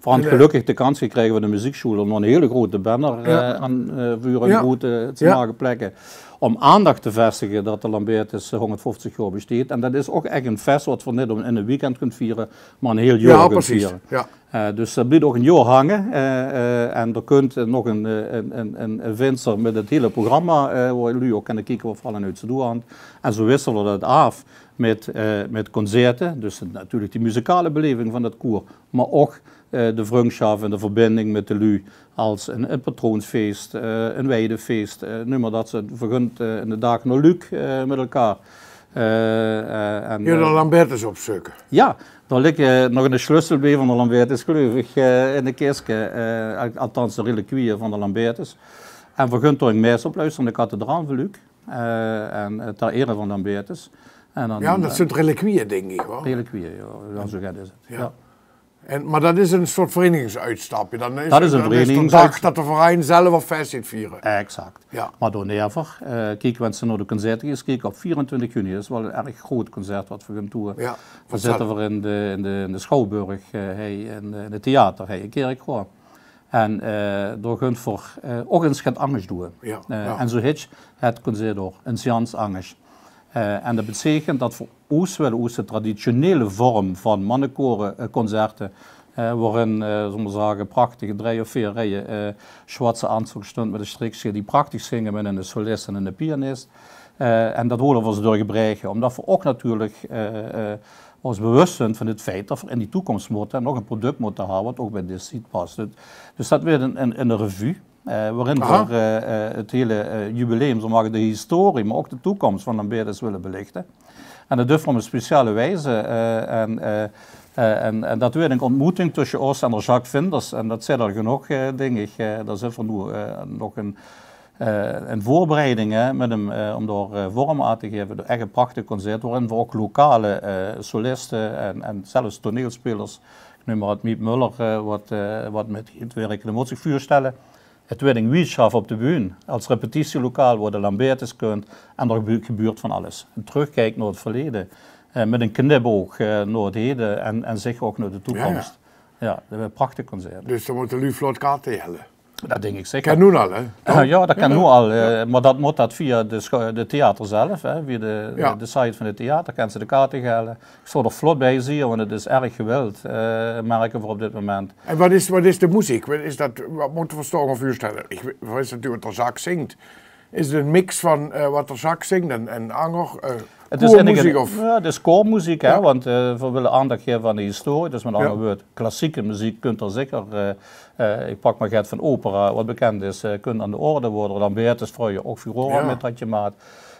we hadden gelukkig de kans gekregen van de muziekschool om nog een hele grote banner eh, aan eh, vuur en goed eh, te maken plekken. Om aandacht te vestigen dat de Lambertus eh, honderdvijftig jaar besteedt. En dat is ook echt een feest wat we niet om in een weekend kunnen vieren, maar een heel jaar kunnen vieren. Ja, precies. Ja. Eh, dus dat blijft ook een jaar hangen. Eh, eh, en er komt eh, nog een, eh, een, een, een, een venster met het hele programma, eh, waar jullie ook kunnen kijken wat we allemaal uit te doen hadden. En zo wisselen we dat af met, eh, met concerten. Dus natuurlijk die muzikale beleving van het koor, maar ook eh, de vriendschap en de verbinding met de lui als een, een patroonsfeest, eh, een weidefeest, eh, neem maar dat ze vergunt eh, in de dagen naar Luuk eh, met elkaar. Eh, eh, en, ja, eh, de Lambertus opzoeken. Ja, daar ligt eh, nog een sleutel bij van de Lambertus, geloof ik, eh, in de kistje. Eh, al- althans, de reliquieën van de Lambertus. En vergunt door een mes op luisteren in de kathedraal van Luuk. Eh, en eh, ter ere van de Lambertus. En dan, ja, dat eh, zijn reliquieën, denk ik, hoor. Reliquieën, ja. Ja, zo gaat is het. Ja. Ja. En, mer dat is ein soort verenigingsuitstapje. Dan is, dat is ein verenigingsuitstapje. Dat de verein zelf fes geit viere. Exact. Ja. Mer daoneve, eh, kiek, wens se nao de concerte geis kieke, op vierentwintig juni is waal ein erg groot concert wat v'r gaon doon. Ja, dan zitte v'r in de, in de, in de Schouwburg, eh, hie in, in 't theater, hie in Kirchroa. En, eh, dao gaon v'r, eh, ouch ins get angers doon. Ja, ja. En zoe hèt 't concert ouch ins gans angers. Eh, en dat beteikent dat v'r oos wille oos de traditionele vorm van mannekore, eh, concerte, eh, worin, eh, zólle v'r zage, prachtige drei of veer rieje, eh, sjwatse aanzóg stónt mit ein strikske die prachtig zinge mit eine solist en eine pianis. Eh, en dat wille v'r ins doorbreke, ómdat v'r ouch natuurlik, eh, eh, ós bewus zeen van 't feit dat v'r in die toekóms mótte en ouch ein produk mótte höbbe wat ouch bie dees tied pas. Dus, dus dat weurt ein, ein, ein revue, eh, worin v'r, eh, eh, 't hele, eh, jubileum, zólle v'r zage, de historie, mer ouch de toekóms van Lambertus wille belichte. En dat doon v'r op ein speciale wieze, eh, en, eh, eh, en, en dat weurt ein óntmoeting tösse ós en d'r Jacques Vinders. En dat zaet al genóg, eh, dink ich. Eh, dao zeen v'r noe, eh, nog in eh, in veurbereiding, hè, mit häöm, eh, óm dao, eh, vorm aan te gaeve. Door ech ein prachtig concert, worin v'r ouch lokale, eh, soliste en, en zelfs toneelspelers, ich neum mer 't Miep Muller, eh, wat, eh, wat mit geit wirke. Doe mós dich veurstelle, 't weurt in Wieschaft op de bühne, es repetitielokaal wo de Lambertus kump, en dao gebu-, gebeurt van alles. Ein trökkiek nao 't verleje, eh, mit ein knipoog, eh, nao 't hede en, en zeker ouch nao de toekóms. Ja. Ja, dat weurt ein prachtig concert. Dus dan mótte de luuj vlot kaarte helle. Dat dink ich zeker. Kan noe al, hè? Toch? Ja, dat kan noe al, eh, mer dat mót dat via de scho-, de theater zelf, hè, via de, de site van 't theater, kins se de kaarte helle. Ich zou d'r vlot bie zeen, want 't is erg gewild, eh, merke v'r op dit moment. En wat is, wat is de meziek? Wat is dat, wat mótte v'r ós dao veurstelle? Ich we-, ich weit natuurlik wat d'r Jacques zingk. Is 't ein mix van, eh, wat d'r Jacques zingk en, en anger, eh, koormeziek of? Ja, 't is koormeziek, hè, want, eh, v'r wille aandach gaeve aan de historie. Dus mit anger wäörd, klassieke meziek kump d'r zeker, eh, eh, ich pak mer get van opera, wat bekènd is, eh, kump aan de orde, wo d'r Lambertus vreuger ouch furore mit haet gemaak.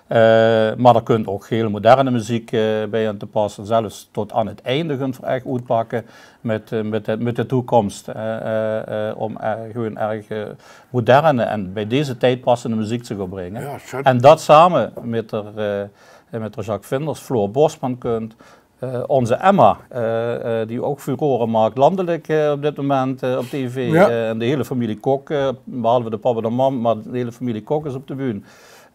Eh, mer d'r kump ouch hiel moderne meziek, eh, bie aan te passe. Zelfs tot aan 't einde gaon v'r ech oetpakke mit, eh, mit de, mit de toekóms, eh, eh, eh, óm, eh, gewoon erg, eh, moderne en bie dees tied passende meziek te gaon bringe. Ja, sjoen. En dat same mit d'r, eh, mit d'r Jacques Vinders, Floor Bosman kump, eh, ózze Emma, eh, eh, die ouch furore maak landelik, eh, op dit moment, eh, op tv. Ja. Eh, en de hele femilie Kok, eh, behalve de pap en de mam, mer de hele femilie Kok is op de bühne.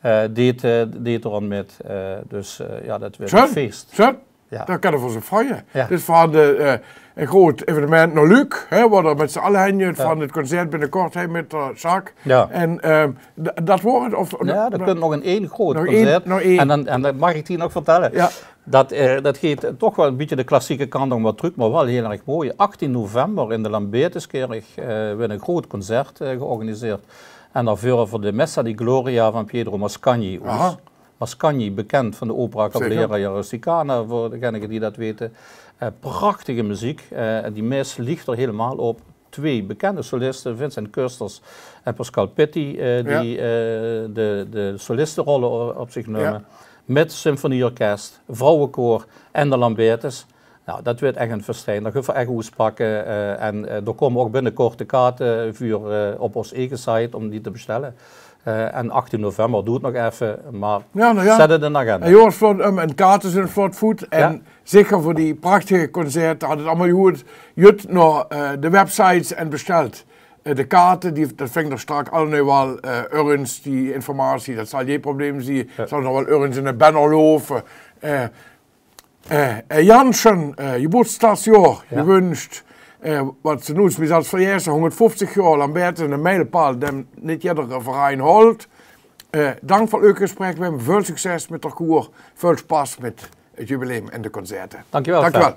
Eh, deet, eh, deet d'r aan mit. Eh, dus, eh, ja, dat weurt ein fees. Sjoen. Ja. Dao kinne v'r ós op freie. Ja. Dus v'r hant, eh, ein groot evenement nao Luuk, hè, wo v'r mit z'n alle hin gaon van 't concert binnekort, hè, mit d'r Jacques. Ja. En, ehm, d-, dat weurt 't, of... Ja, d'r kump nog ein, ein groot concert. Nog ein. En dan, en dat maag ich dich nog vertelle. Ja. Dat, eh, dat geit toch waal ein bietje de klassieke kantj op, mer trök, mer waal hiel erg mooi. Achttien november in de Lambertuskirk, eh, weurt ein groot concert, eh, georganiseerd. En dao veure v'r de Messa di Gloria van Pietro Mascagni oes. Aha. Mascagni, bekènd van de opera Cavalleria Rusticana, veur degene die dat weite. Eh, prachtige meziek. Eh, en die mes lieg d'r hielemaol op. Twee bekènde soliste, Vincent Kösters en Pascal Pitti, eh, die, eh, de, de solisterolle o-, op zich numme. Ja. Mit symfonieorkes, vrouwekoor en de Lambertus. Nou, dat weurt ech ein festijn. Dao gaon v'r ech oespakke, eh, en, eh, d'r kómme ouch binnekort de kaarte veur, eh, op ós eige site óm die te bestelle. Eh, en achttien november, doot 't nog effe, mer zèt 't in de agenda. En Joris, vlot, ehm, en kaarte zeen vlot voet. En zeker veur die prachtige concerte, hat 't allemaol good. Jut nao, eh, de websites en bestèlt, eh, de kaarte. Die, dat vingt d'r straks allemaol waal, eh, örges, die informatie. Dat zal gei probleem zeen. Ja. Zal nog waal örges in de banner loupe. Eh, Eh, eh, Janssen, eh, geboortsdaagjoar gewunsj. Eh, wat ze noe smieëls verjesse, hóngerdvieftich joar Lambertus, eine mielepaal dae nit jedder verein holt. Eh, dank veur 't leuke gesprek, Wim. Väöl succes mit d'r koer. Väöl sjpas mit 't jubileum en de concerte. Dankjewel, Fer.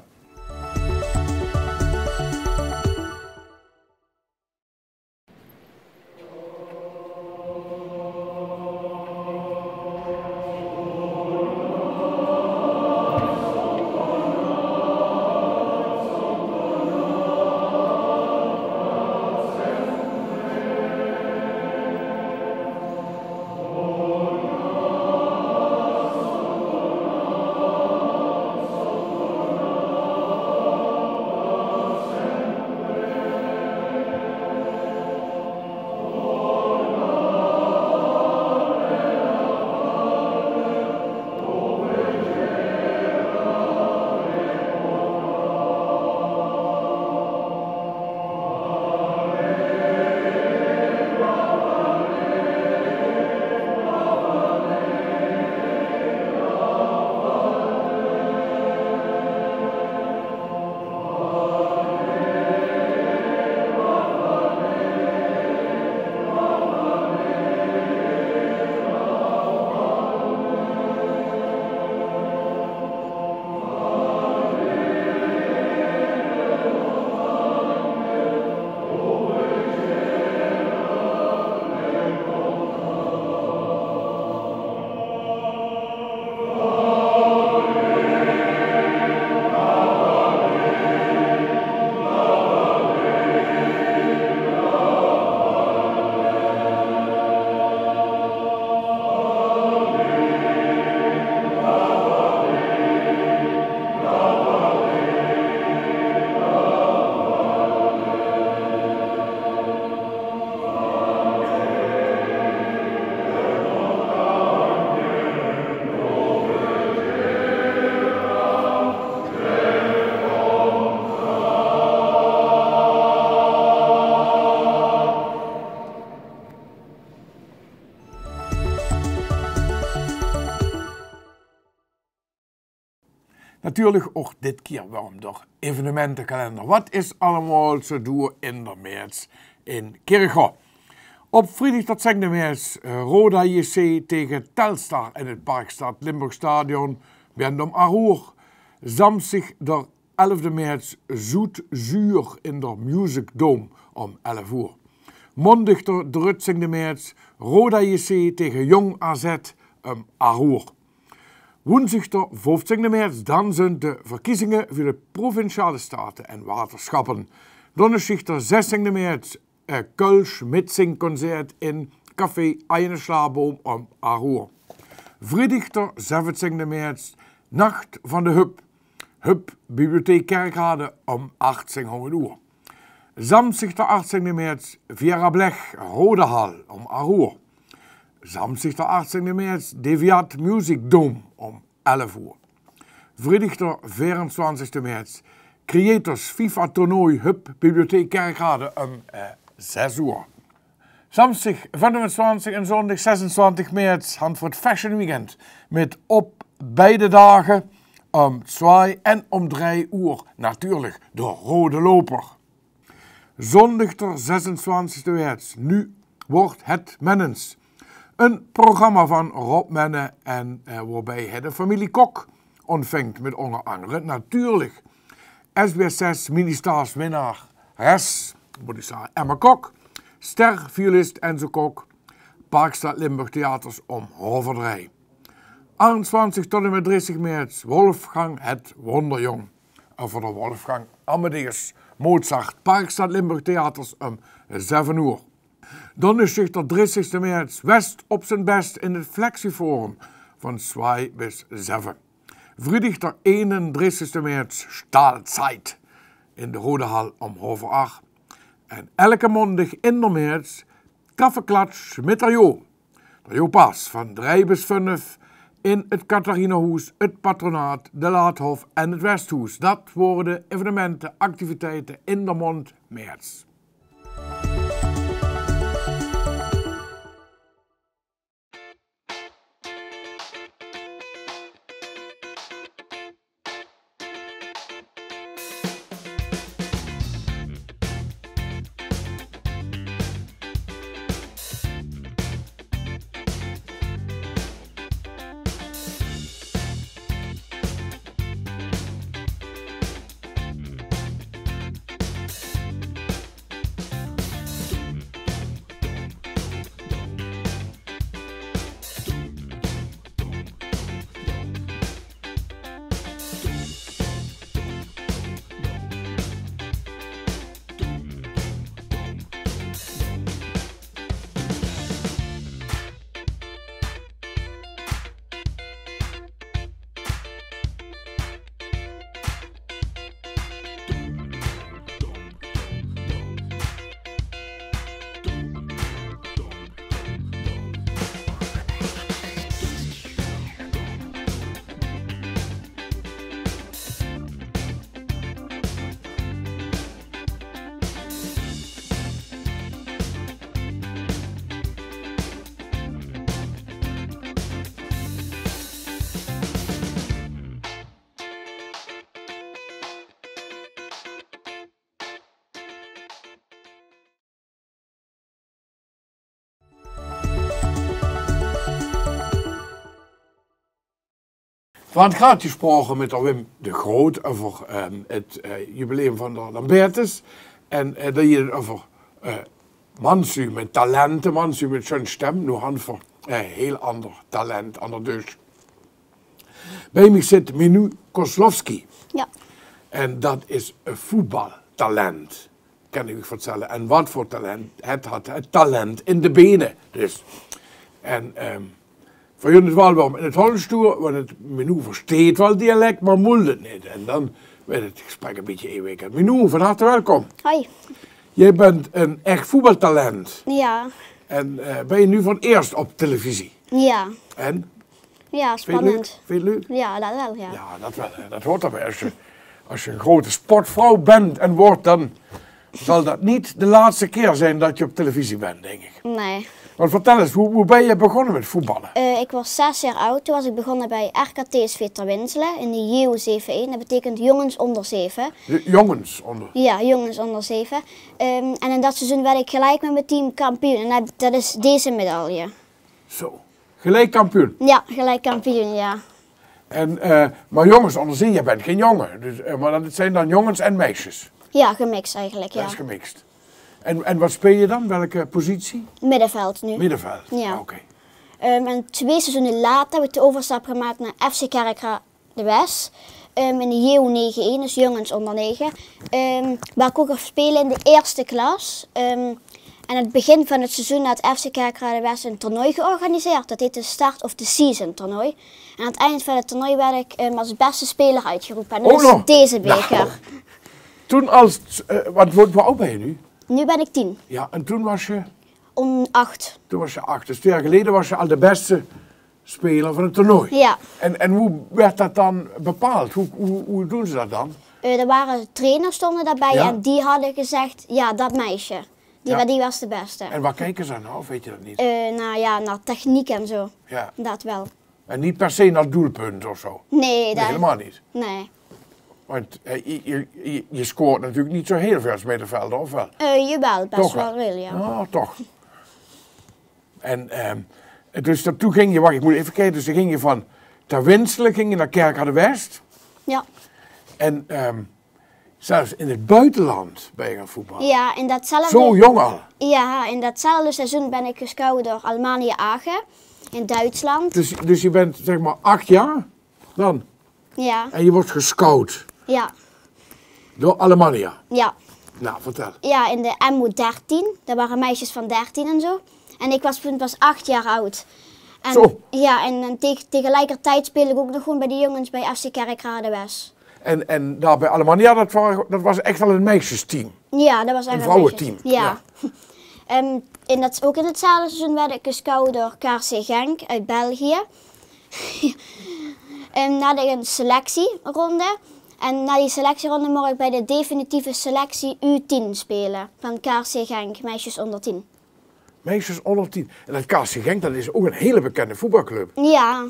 Natuurlik ouch dit kier weer óm d'r evenementekalender. Wat is allemaol zoe door in d'r maart in Kirchroa? Op vriedig d'r zesde maart, eh, Roda J C tege Telstar in 't Parkstad Limburg Stadion, bent óm acht oer. Zamsdig d'r elfde maart, Zoet Zuur in d'r Music Dome óm elf oer. Maondig d'r drieëntwintigste maart, Roda J C tege Jong A Z óm acht oer. Woensdig d'r vieftwintigste maart, dan zunt de verkiezinge veur de Provinciale Staten en Waterschappen. Donnesdig d'r zestigste maart, eh, Kölsch Mitzingconcert in Café Eine Schlaboom óm acht oer. Vriedig d'r zeventwintigste maart, Nacht van de Hub. Hub, Bibliotheek Kerkrade óm achttien hóngerd oer. Zamsdig d'r achttwintigste maart, Vera Blech, Rodahal óm acht oer. Zamsdig d'r achttwintigste maart, Deviat Music Dome óm elf oer. Vriedig d'r veerentwintigste maart, Creators FIFA Toernooi Hub Bibliotheek Kerkrade óm, eh, zes oer. Zamsdig vijfentwintig en zóndig zesentwintig maart, Hanford Fashion Weekend mit op beide daag óm twee en óm drie oer natuurlik d'r Rode Loper. Zóndig d'r zesentwintigste maart, Nu wordt het Mennens. Ein programma van Rob Menne en, eh, woebie hae de femilie Kok óntvingt mit ónger angere natuurlik S B S zes Ministars winnares, mót ich zage, Emma Kok, ster, violist Enzo Kok, Parkstad Limburg Theaters óm haof drie. Achtentwintig tot en mit drieëntwintig maart, Wolfgang het Wonderjong. Euver d'r Wolfgang Amadeus Mozart, Parkstad Limburg Theaters óm zeve oer. Donnesdig d'r drieëntigste maart, West op zien best in 't Flexiforum van twee bis zeve. Vriedig d'r eenentwintigste maart, Stahlzeit in de Rodahal óm haof ach. En elke maondig in d'r maart, Kaffeklatsch mit d'r Jo. D'r Jo Paas van drie bis vijf in 't Catharinahoes, 't Patronaat, de Laathof en 't Westhoes. Dat wore de evenemente, activiteite in d'r maond maart. Veer hant graad gesproke mit d'r Wim de Groot euver, ehm, 't, eh, jubileum van d'r Lambertus. En, eh, dao hie 't euver, eh, manslü mit talente, manslü mit sjoen stem. Noe hant veer, eh, hiel ander talent aan d'r dösj. Bie mich zit Minou Koslowski. Jao. En dat is e voetbaltalent. Kan ich uch vertèlle. En wat veur talent. Het hat het talent in de bene. Dus. En, ehm, veer höbbe 't waal weer in 't Hollands toe, want 't Minou versteet waal dialek, mer moelt 't neet. En dan weurt 't gesprek e bietje ingewikkeld. Minou, van harte welkom. Hoi. Geer bent e ech voetbaltalent. Jao. En, eh, bent noe veur 't ierst op televisie. Jao. En? Jao, spannend. Vinjs se 't leuk? Vinjs se 't leuk? Jao, dat waal, jao. Jao, dat waal, hè. Dat huurt d'rbie. Es se, es se 'n groeate sportvrouw bent en wuuerts, dan zal dat neet de lèste kier zeen dat se op televisie bent, dink ich. Nae. Want vertel ens, wie, wie bön je begós mit voetballe? Eh, ik waas zes jaor aud, toen waas ik begós bie R K T S V Terwinsele in de J O zeve één. Dat beteikent jonges ónder zeve. De jonges ónder? Ja, jonges ónder zeve. Ehm, en in dat seizoen woort ik geliek mit mien team kampioen. En dat, dat is deze medaille. Zo, geliek kampioen? Ja, geliek kampioen, ja. En, eh, maar jonges ónder zeve, je bent geen jonge. Dus, eh, maar dat zijn dan jongens en meisjes? Ja, gemixt eigenlijk, ja. Dat is gemixt. En, en wat speel je dan? Welke positie? Middenveld nu. Middenveld? Ja. Oké. Ehm, en twee seizoenen later heb ik de overstap gemaakt naar F C Kerkrade West. Ehm, in de J O negen één, dus jongens onder negen. Ehm, waar ik ook al speelde in de eerste klas. Ehm, aan het begin van het seizoen had F C Kerkrade West een toernooi georganiseerd. Dat heet de Start of the Season toernooi. En aan het eind van het toernooi werd ik, ehm, als beste speler uitgeroepen. En dat is deze beker. Toen als, eh, want hoe, hoe oud ben je nu? Nu ben ik tien. Ja, en toen was je? Om acht. Toen was je acht. Dus twee jaar geleden was je al de beste speler van het toernooi. Ja. En, en hoe werd dat dan bepaald? Hoe, hoe, hoe doen ze dat dan? Eh, er waren trainers stonden daarbij en die hadden gezegd, ja, dat meisje. Die, wa-, die was de beste. En waar kijken ze dan naar, of weet je dat niet? Eh, nou ja, naar techniek en zo. Ja. Dat wel. En niet per se naar doelpunt of zo? Nee, helemaal niet? Nee. Want, eh, je, je, je, je scoort natuurlijk niet zo heel veel als middenvelder, of wel? Eh, jawel, best wel veel, ja. Ah, toch. En, ehm, dus dat, toen ging je, wacht, ik moet even kijken, dus dan ging je van Terwinsele ging je naar Kerkrade West. Ja. En, ehm, zelfs in het buitenland ben je gaan voetballen? Ja, in datzelfde... Zo jong al? Ja, in datzelfde seizoen ben ik gescout door Alemannia Aachen in Duitsland. Dus, dus je bent, zeg maar, acht jaar dan? Ja. En je wordt gescout? Ja. Door Alemannia? Ja. Nou, vertel. Ja, in de M O dertien. Dat waren meisjes van dertien en zo. En ik was toen pas acht jaar oud. En, zo. Ja, en, en teg-, tegelijkertijd speelde ik ook nog gewoon bij de jongens bij F C Kerkrade West. En, en daar bij Alemannia, dat wa-, dat was echt al een meisjesteam? Ja, dat was echt een vrouwenteam. Ja. Ehm, in dat, ook in hetzelfde seizoen werd ik gescout door K R C Genk uit België. En na de, een selectieronde. En na die selectieronde mocht ik bij de definitieve selectie U tien spelen van K R C Genk, meisjes onder tien. Meisjes onder tien. En dat K R C Genk, dat is ook een hele bekende voetbalclub. Ja.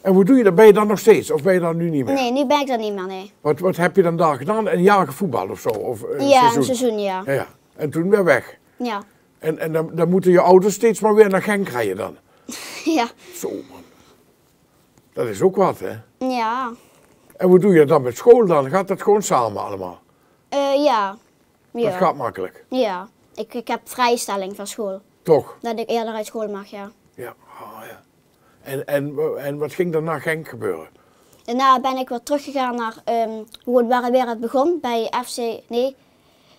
En hoe doe je dat? Ben je dan nog steeds? Of ben je dan nu niet meer? Nee, nu ben ik dat niet meer, nee. Wat, wat heb je dan daar gedaan? Een jaar gevoetbald of zo? Of een seizoen? Ja, een seizoen, ja. Ja, ja. En toen weer weg? Ja. En, en dan, dan moeten je ouders steeds maar weer naar Genk rijden dan? Ja. Zo, man. Dat is ook wat, hè? Ja. En hoe doe je dat dan met school dan? Gaat dat gewoon samen allemaal? Eh, ja. Ja. Dat gaat makkelijk? Ja. Ik, ik heb vrijstelling van school. Toch? Dat ik eerder uit school mag, ja. Ja, ah, ja. En, en, en wat ging er na Genk gebeuren? Daarna ben ik weer teruggegaan naar, ehm, hoe het, waar het weer het begon, bij F C, nee,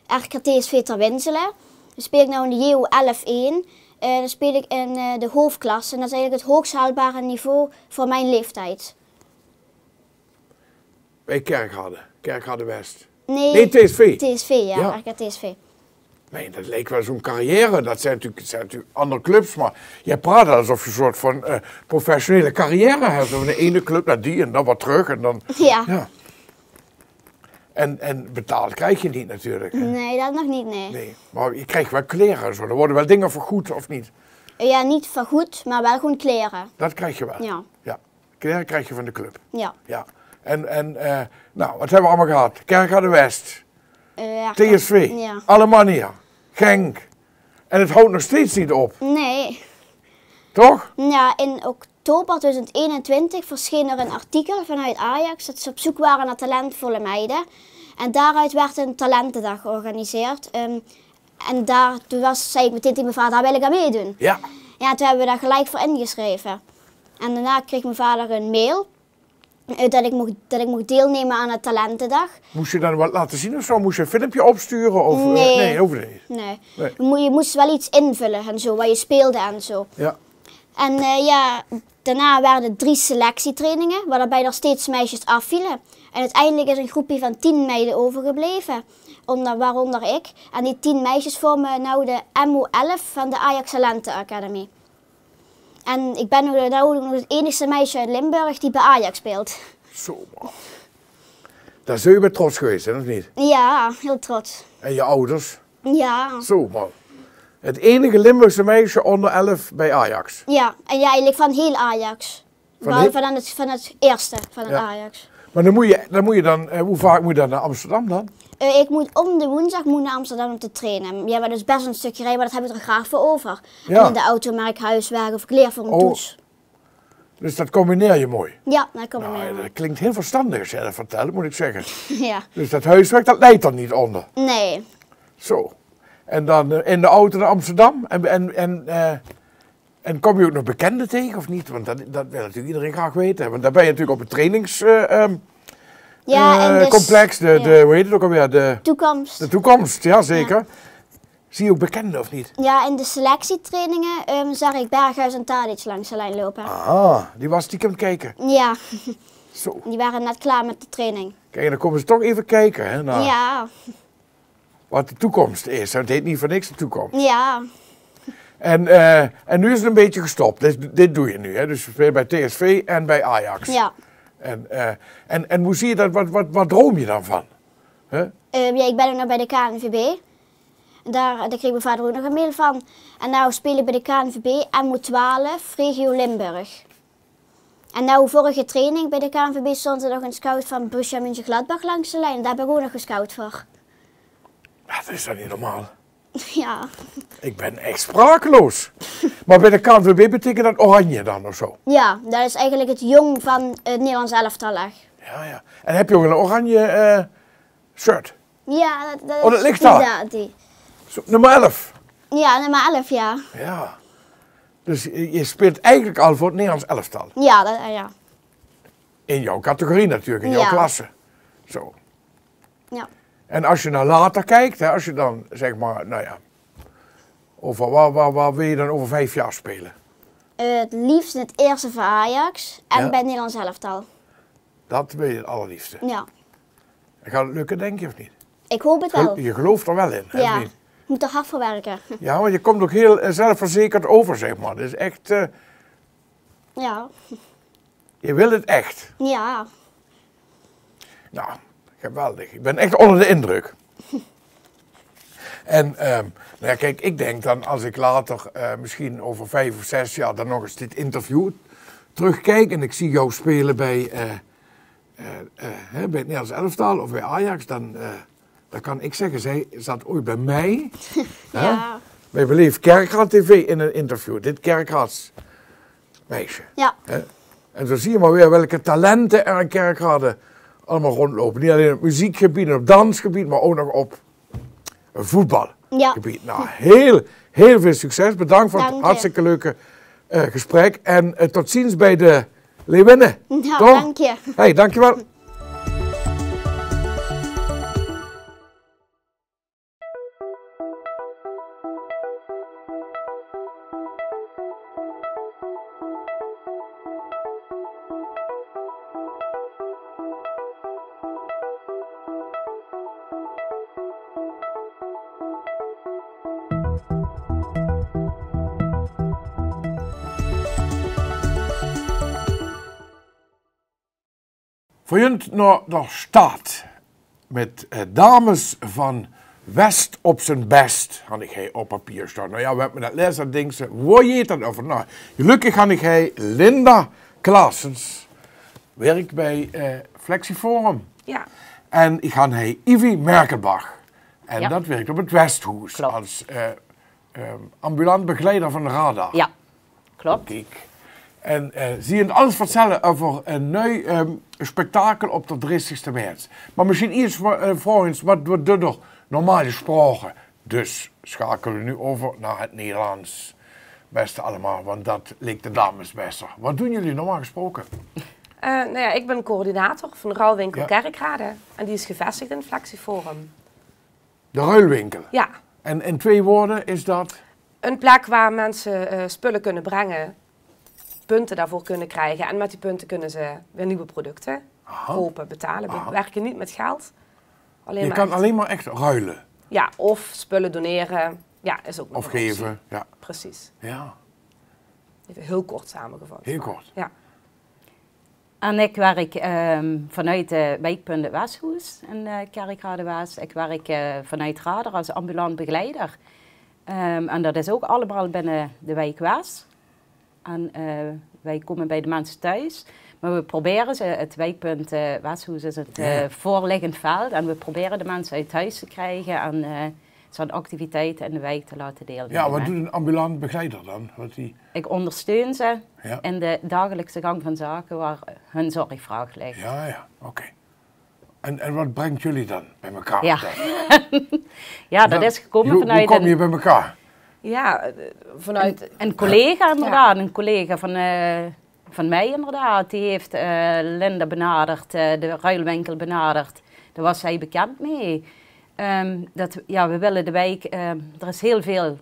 R K T S V Terwinsele. Dan speel ik nou in de J O elf één. Eh, dan speel ik in, eh, de hoofdklasse. En dat is eigenlijk het hoogst haalbare niveau voor mijn leeftijd. Bij Kerkrade, Kerkrade West. Nee, nee, T S V. T S V, ja, ja. R K T S V. Nee, dat lijkt wel zo'n carrière. Dat zijn natuurlijk, zijn natuurlijk andere clubs, maar jij praat alsof je een soort van, eh, professionele carrière hebt. Van de ene club naar die en dan wat terug en dan... Ja. Ja. En, en betaald krijg je niet natuurlijk, hè? Nee, dat nog niet, nee. Nee, maar je krijgt wel kleren en zo. Er worden wel dingen vergoed, of niet? Ja, niet vergoed, maar wel gewoon kleren. Dat krijg je wel? Ja. Ja. Kleren krijg je van de club? Ja. Ja. En, en, eh, nou, wat hebben we allemaal gehad? Kerkrade West, eh, ja, T S V, ja. Alemannia, Genk. En het houdt nog steeds niet op. Nee. Toch? Ja, in oktober tweeduizend eenentwintig verscheen er een artikel vanuit Ajax dat ze op zoek waren naar talentvolle meiden. En daaruit werd een talentendag georganiseerd. Ehm, en daar, toen was, zei ik meteen tegen mijn vader: "Daar wil ik aan meedoen." Ja. Ja, toen hebben we daar gelijk voor ingeschreven. En daarna kreeg mijn vader een mail, eh, dat ik mocht, dat ik mocht deelnemen aan het talentendag. Moest je dan wat laten zien of zo? Moest je een filmpje opsturen? Of, eh, nee, hoeft niet. Nee. Nee. Je mo-, je moest wel iets invullen en zo, waar je speelde en zo. Ja. En, eh, ja, daarna waren er drie selectietrainingen, waarbij er steeds meisjes afvielen. En uiteindelijk is een groepje van tien meiden overgebleven, onder, waaronder ik. En die tien meisjes vormen nou de M O elf van de Ajax Talenten Academy. En ik ben nou, nou ook nog het enigste meisje uit Limburg die bij Ajax speelt. Zo, man. Daar zul je wel trots geweest zijn, of niet? Ja, heel trots. En je ouders? Ja. Zo, man. Het enige Limburgse meisje onder elf bij Ajax. Ja, en ja, eigenlijk van heel Ajax. Van Behalve heel- van het, van het eerste, van het Ja. Ajax. Maar dan moet je, dan moet je dan, eh, hoe vaak moet je dan naar Amsterdam dan? Eh, ik moet om de woensdag moet naar Amsterdam om te trainen. Ja, maar dat is best een stukje rijden, maar dat heb ik er graag voor over. Ja. En in de auto maak ik huiswerk of ik leer voor een Oh. toets. Dus dat combineer je mooi. Ja, dat combineer Nou, je. Dat klinkt heel verstandig als jij dat vertelt, moet ik zeggen. Ja. Dus dat huiswerk, dat leidt er niet onder. Nee. Zo. En dan eh, in de auto naar Amsterdam. En, en, en, eh, en kom je ook nog bekenden tegen, of niet? Want dat, dat wil natuurlijk iedereen graag weten. Want daar ben je natuurlijk op het trainings... eh, ehm, Ja, en eh, dus- complex, de, ja. de, hoe heet het ook alweer? De, Toekomst. de toekomst, ja zeker. Ja. Zie je ook bekenden, of niet? Ja, in de selectietrainingen ehm, zag ik Berghuis en Tadic langs de lijn lopen. Ah, die was stiekem kijken. Ja, Zo. die waren net klaar met de training. Kijk, dan komen ze toch even kijken, hè, naar Ja, wat de toekomst is. Het heet niet voor niks de toekomst. ja. En, eh, en nu is het een beetje gestopt. Dit, dit doe je nu, hè? Dus je speelt bij T S V en bij Ajax. Ja. En, eh, en, en hoe zie je dat? Wat, wat, wat droom je dan van? Hè? Ehm, ja, ik ben ook nog bij de K N V B. Daar, daar kreeg mijn vader ook nog een mail van. En nou speel ik bij de K N V B, M O twaalf, Regio Limburg. En nou, vorige training bij de K N V B stond er nog een scout van Borussia Mönchengladbach langs de lijn. Daar ben ik ook nog gescout voor. Ja, dat is dan niet normaal. Ja. Ik ben echt sprakeloos. Maar bij de K N V B betekent dat oranje dan of zo? Ja, dat is eigenlijk het jong van het Nederlands elftal, echt. Ja, ja. En heb je ook een oranje eh, shirt? Ja, dat, dat Oh, dat is ligt die, daar? Ja, die. Zo, nummer elf? Ja, nummer elf, ja. Ja. Dus je je speelt eigenlijk al voor het Nederlands elftal? Ja, dat, ja. In jouw categorie natuurlijk, in jouw Ja. klasse. Zo. Ja. En als je naar later kijkt, hè, als je dan zeg maar, nou ja, over waar, waar, waar wil je dan over vijf jaar spelen? Eh, het liefst in het eerste voor Ajax en Ja. bij het Nederlands elftal. Dat wil je het allerliefste. Ja. En gaat het lukken, denk je, of niet? Ik hoop het Gel- wel. Je gelooft er wel in, hè, of Ja. niet? Ik moet er hard voor werken. Ja, want je komt ook heel eh, zelfverzekerd over, zeg maar. Dat is echt, eh, Ja. Je wil het echt. Ja. Nou, geweldig. Ik ben echt onder de indruk. En ehm, nou ja, kijk, ik denk dan als ik later, eh, misschien over vijf of zes jaar, dan nog eens dit interview terugkijk en ik zie jou spelen bij, eh, eh, eh, hè, bij het Nederlands elftal of bij Ajax, dan, eh, dan kan ik zeggen, zij zat ooit bij mij, hè, Ja. bij Beleef Kerkrade T V in een interview. Dit Kerkrades meisje. Ja. Hè? En zo zie je maar weer welke talenten er in Kerkrade allemaal rondlopen. Niet alleen op muziekgebied en op dansgebied, maar ook nog op voetbalgebied. Ja. Nou, heel, heel veel succes. Bedankt voor het Dank je. hartstikke leuke eh, gesprek. En eh, tot ziens bij de Leeuwinnen. Ja, Toch? dank je. Hey, dankjewel. Veur junt nao de stad mit eh, dames van West op z'n best, han ich hie op papier staon. Nou ja, wen me dat leest, dan dinkt ze, wo jeet dat euver? Nou, gelökkig han ich hie Linda Klaasens, wirk bie eh, Flexiforum. Ja. En ich han hie Ivy Merkelbach. En Ja. dat wirk op 't Westhoes Klopt. as eh, ehm, ambulant begeleider van de Radar. Ja, klopt. Kiek. En eh, zie junt alles vertelle euver ein nui ehm, spektakel op de drieëntigste maart. Maar misschien iers veur, eh, veur ós, wat, wat doet er normaal gesproke? Dus schakelen we nu over naar het Nederlands. Beste allemaal, want dat lijkt de dames bester. Wat doen jullie normaal gesproken? Eh, nou ja, ik ben coördinator van de ruilwinkel Ja. Kerkrade. En die is gevestigd in Flexiforum. De ruilwinkel? Ja. En in twee woorden is dat? Een plek waar mensen eh, spullen kunnen brengen, punten daarvoor kunnen krijgen. En met die punten kunnen ze weer nieuwe producten Aha. kopen, betalen. We Aha. werken niet met geld. Alleen Je maar kan echt alleen maar echt ruilen. Ja, of spullen doneren. Ja, is ook nog Of een optie. geven. Ja. Precies. Ja. Even heel kort samengevat. Heel kort. Ja. En ik werk ehm, vanuit de wijkpunt het Westhoes in eh Kerkrade-West. Ik werk eh, vanuit Radar als ambulant begeleider. Ehm, en dat is ouch allemaol binne de wiek Wes. En, eh, wij kómme bij de minse thoes. Mer we probere ze, het wijkpunt, eh, Weshoes is het, eh, voorliggend veld. En we probere de minse oet thoes te kriege en, eh, ze aan activiteite in de wiek te laote deilnumme. Jao, wat doet een ambulant begeleider dan? Wat die... Ik ondersteun ze in de dagelijkse gang van zaken waar hun zorgvraag ligt. Jao, jao, oké. En, en wat brengt jullie dan bij elkaar dan? Jao, dat is gekómme vanuit... Hoe kom je bij elkaar? Jao, eh, vanuit... Een collega inderdaad, een collega van, eh, van mij inderdaad. Die heeft, eh, Linda benaderd, eh, de ruilwinkel benaderd. Daar was zij bekend mee. Ehm, dat, jao, we willen de wijk, ehm, er is heel veel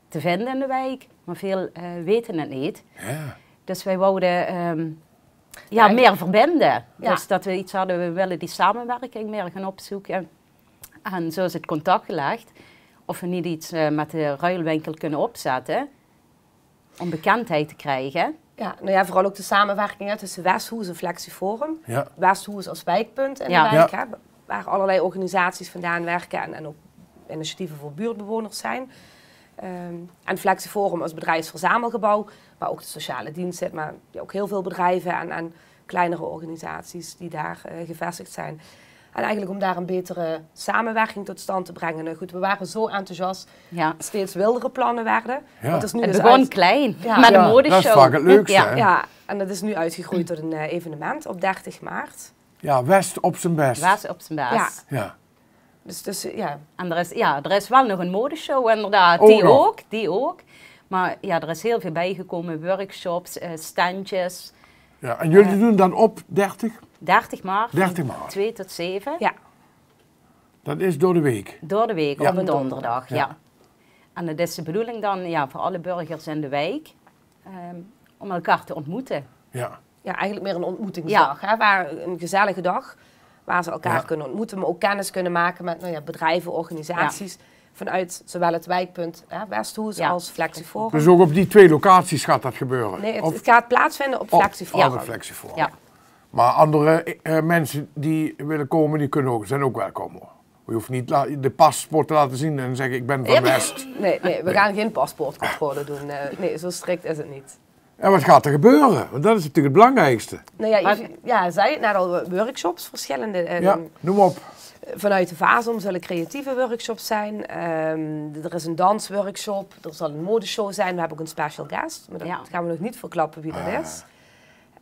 te vinden in de wijk, maar veel, eh, weten het niet. Jao. Dus wij wouden, ehm, jao, meer verbinden. Jao. Dus dat we iets hadden, we willen die samenwerking meer gaan opzoeken. En zo is het contact gelegd of we niet iets, eh, met de ruilwinkel kunnen opzetten om bekendheid te krijgen. Jao, nou jao, vooral ook de samenwerking, hè, tussen Weshoes en Flexiforum. Jao. Weshoes als wijkpunt in de wijk, hè, waar allerlei organisaties vandaan werken en, en ook initiatieven voor buurtbewoners zijn. Ehm, en Flexiforum als bedrijfsverzamelgebouw, waar ook de sociale dienst zit, maar ja, ook heel veel bedrijven en, en kleinere organisaties die daar, eh, gevestigd zijn. En eigenlijk om daar een betere samenwerking tot stand te brengen. Nou goed, we waren zo enthousiast, steeds wildere plannen werden. Jao. Want het is nu... Het dus begon klein, met een modeshow. Dat is vaak het leukste, hè? Ja, en dat is nu uitgegroeid tot een, eh, evenement op dertig maart. Ja, Wes op zijn best. Wes op zijn best. Ja. Dus, dus, eh, ja. En er is, ja, er is wel nog een modeshow, inderdaad. Die ook, die ook. Maar ja, er is heel veel bijgekomen. Workshops, eh, standjes. Ja, en jullie doen dat op dertig? Dertig maart, van twee tot zeven. Ja. Dat is door de week? Door de week, op een donderdag, ja. En het is de bedoeling dan, ja, voor alle burgers in de wijk, ehm, om elkaar te ontmoeten. Ja. Ja, eigenlijk meer een ontmoetingsdag, hè, waar een gezellige dag, waar ze elkaar kunnen ontmoeten, maar ook kennis kunnen maken met, nou ja, bedrijven, organisaties, vanuit zowel het wijkpunt, hè, Westhoes als Flexiforum. Dus ook op die twee locaties gaat dat gebeuren? Nee, het, het gaat plaatsvinden op Flexiforum. Oh, op Flexiforum. Ja. Maar andere, eh, mensen die willen komen, die kunnen ook, zijn ook welkom, hoor. Je hoeft niet la-, de paspoort te laten zien en zeggen: "Ik ben van West." Nee, nee, we gaan geen paspoortcontrole doen. Eh, nee, zo strikt is het niet. En wat gaat er gebeuren? Want dat is natuurlijk het belangrijkste. Nou ja, je, ja, zei het net al, workshops, verschillende, eh, noem op. Vanuit de Vazom zullen creatieve workshops zijn. Ehm, er is een dansworkshop, er zal een modeshow zijn. We hebben ook een special guest, maar dat gaan we nog niet verklappen wie dat is.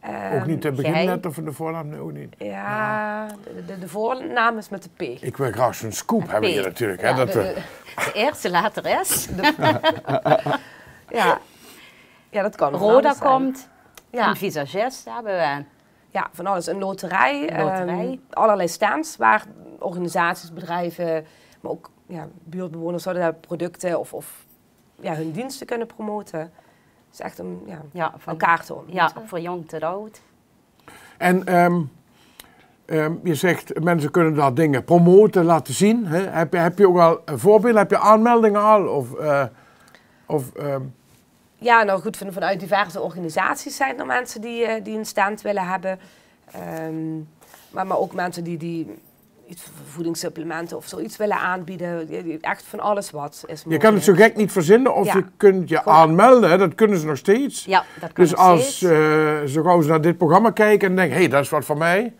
Ehm, ook niet de beginletter van de voornaam, nee, ook niet. Ja, de, de, de voornaam is met de P. Ik wil graag zo'n scoop hebben hier natuurlijk, hè, de, de eerste letter is. Ja. Ja, dat kan van alles zijn. Roda komt. Ja. Een visagist hebben we. Ja, van alles. Een loterij, ehm, allerlei stands waar organisaties, bedrijven, maar ook, ja, buurtbewoners zouden daar producten of, of, ja, hun diensten kunnen promoten. Het is echt om, ja, elkaar te ontmoeten. Ja, voor jong tot oud. En, ehm, ehm, je zegt, mensen kunnen daar dingen promoten, laten zien, hè? Heb je, heb je ook al voorbeelden? Heb je aanmeldingen al? Of, eh, of, ehm, Ja, nou goed, van, vanuit diverse organisaties zijn er mensen die, eh, die een stand willen hebben. Ehm, maar, maar ook mensen die, die iets, voedingssupplementen of zoiets willen aanbieden. Die, die, echt van alles wat is mogelijk. Je kan het zo gek niet verzinnen of je kunt je aanmelden, hè? Dat kunnen ze nog steeds. Ja, dat kan nog steeds. Dus als, eh, zo gauw ze naar dit programma kijken en denken: "Hé, dat is wat voor mij."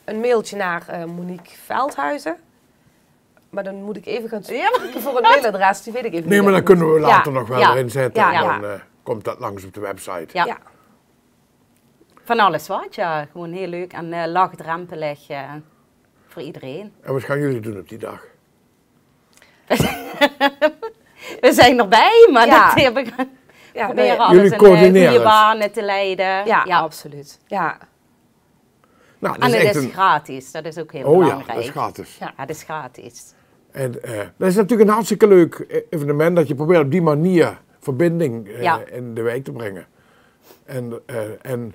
Een mailtje naar, eh, Monique Veldhuizen. Maar dan moet ik even gaan zoeken voor een mailadres, die weet ik even niet. Nee, maar dat kunnen we later nog wel erin zetten. Ja. En dan, eh, komt dat langs op de website. Ja. Van alles wat, ja. Gewoon heel leuk en, eh, laagdrempelig, eh, voor iedereen. En wat gaan jullie doen op die dag? We zijn erbij, maar dat hebben we... Ja, proberen alles in, eh, goede banen te leiden. Ja, absoluut. Ja. Nou, en het is gratis, dat is ook heel belangrijk. Oh ja, dat is gratis. Ja, het is gratis. En, eh, dat is natuurlijk een hartstikke leuk, eh, evenement, dat je probeert op die manier verbinding, eh, in de wijk te brengen. En, eh, en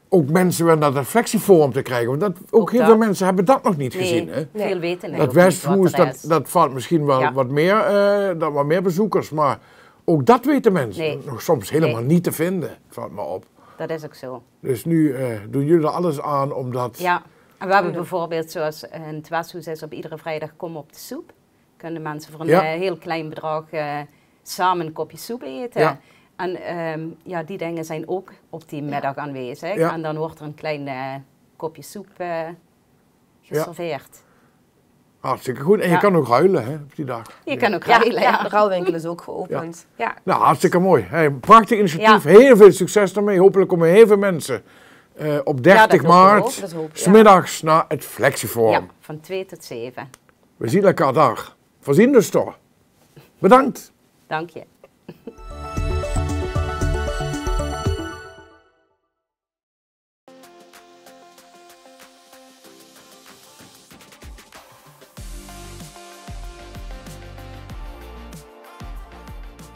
ook mensen weer naar dat Flexiforum te krijgen, want dat, ook heel veel mensen hebben dat nog niet gezien, hè? Nee, veel weten niet wat er is. Dat Westhoes, dat, dat valt misschien wel wat meer, eh, dat wat meer bezoekers, maar ook dat weten mensen nog soms helemaal niet te vinden, valt me op. Dat is ook zo. Dus nu, eh, doen jullie er alles aan om dat... Ja, en we hebben bijvoorbeeld, zoals in het Westhoes is op iedere vrijdag Kom op de Soep. Kunnen mensen voor een, eh, heel klein bedrag, eh, Same ein kopje soep ete. Ja. En, ehm, ja, die dinger zeen ouch op die middag aanwezig. Ja. En dan weurt d'r ein klein, eh, kopje soep, eh, geserveerd. Hartstikke good. En je kan ook ruilen, hè, op die dag. Je kan ook ruilen, ja. De ruilwinkel is ook geopend. Ja. Nou, hartstikke mooi. Hey, prachtig initiatief. Heel veel succes daarmee. Hopelijk komen heel veel mensen, eh, op dertig maart, 's middags naar het Flexiforum. Ja, van twee tot zeven. We zien elkaar daar. Veer zien us dao. Bedankt. Dank je.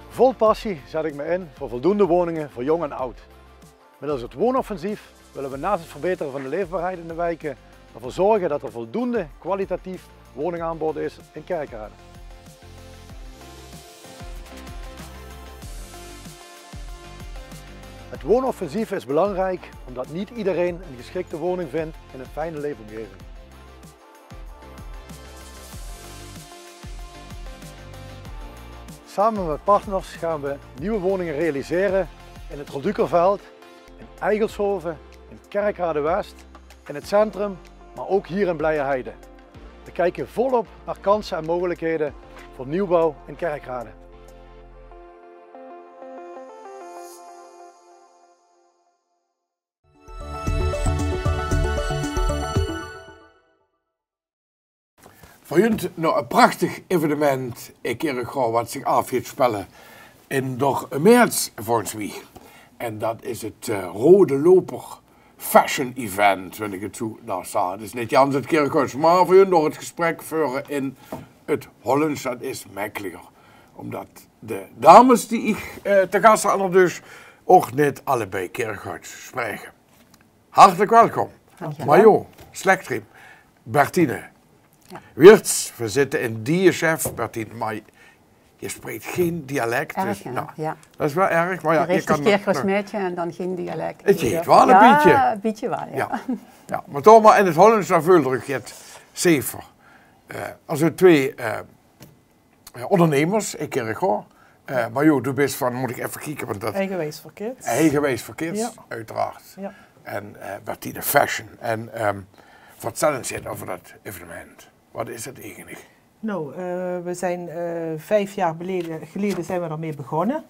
Vol passie zet ik me in voor voldoende woningen voor jong en oud. Middels het woonoffensief willen we naast het verbeteren van de leefbaarheid in de wijken ervoor zorgen dat er voldoende kwalitatief woningaanbod is in Kerkrade. Het woonoffensief is belangrijk omdat niet iedereen een geschikte woning vindt in een fijne leefomgeving. Samen met partners gaan we nieuwe woningen realiseren in het Rodukerveld, in Eigelshoven, in Kerkrade-West, in het centrum, maar ook hier in Blijeheide. We kijken volop naar kansen en mogelijkheden voor nieuwbouw in Kerkrade. Veur junt nog ein prachtig evenement, ik Kirchroa, wat zich aaf geit spelle in d'r meerts, volgens mich. En dat is het, eh, Rode Loper Fashion Event, wil ik het zo nog zage. Het is neet jans het Kirchroa, maar veur junt nog het gesprek veure in het Hollands, dat is mekkeliger. Omdat de dames die ich, eh, te gast had, dus ouch neet allebei Kirchroads spraeke. Hartelijk welkom. Dank je wel. Majo, Slechtrim, Bertine. Ja. Wierts, we zitte in die chef, Bertine, maar je spreekt geen dialect. Erg, dus, hè? Nou, ja. Dat is wel erg, maar ja, je kan... Richtig Kirchroads meidje en dan geen dialect. Het heet wel een beetje. Ja, een beetje wel, ja. Ja. Ja, maar toch maar in het Hollands, dan veult geer uch get zever. Eh, als we twee, eh, eh, ondernemers, ik Kirchroa. Eh, Majo, doe bis van, moet ik effe kieke, want dat... Eigenwijs voor Kids. Eigenwijs voor Kids, ja, uiteraard. Ja. En, eh, Bertine Fashion. En, ehm, vertel ens get over dat evenement. Wat is het eigenlijk? Nou, eh, we zijn, eh, vijf jaar beleden, geleden zijn we ermee begonnen.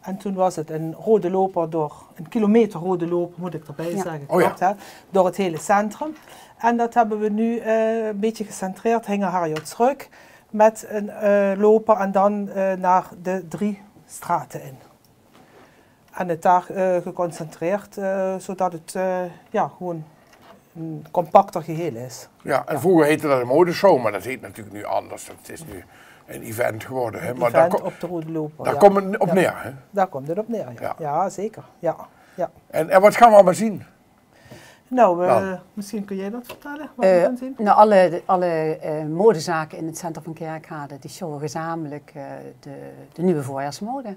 En toen was het een rode loper door, een kilometer rode loper, moet ik erbij zeggen. Oh ja. Klopt, hè? Door het hele centrum. En dat hebben we nu, eh, een beetje gecentreerd, Hinge Harriot's Rug, met een, eh, loper en dan, eh, naar de drie straten in. En het daar, eh, geconcentreerd, eh, zodat het, eh, ja, gewoon een compacter geheel is. Ja, en vroeger heette dat een modeshow, maar dat heet natuurlijk nu anders. Dat is nu een event geworden, hè. Een event op de rode loper, ja. Maar daar ko-, daar komt het op neer, hè? Daar komt het op neer, ja. Ja. Ja, zeker. Ja, ja. En, en wat gaan we allemaal zien? Nou, eh, misschien kun jij dat vertellen, wat we gaan zien? Eh, nou, alle, alle, eh, modezaken in het centrum van Kerkrade, die showen gezamenlijk, eh, de, de nieuwe voorjaarsmode.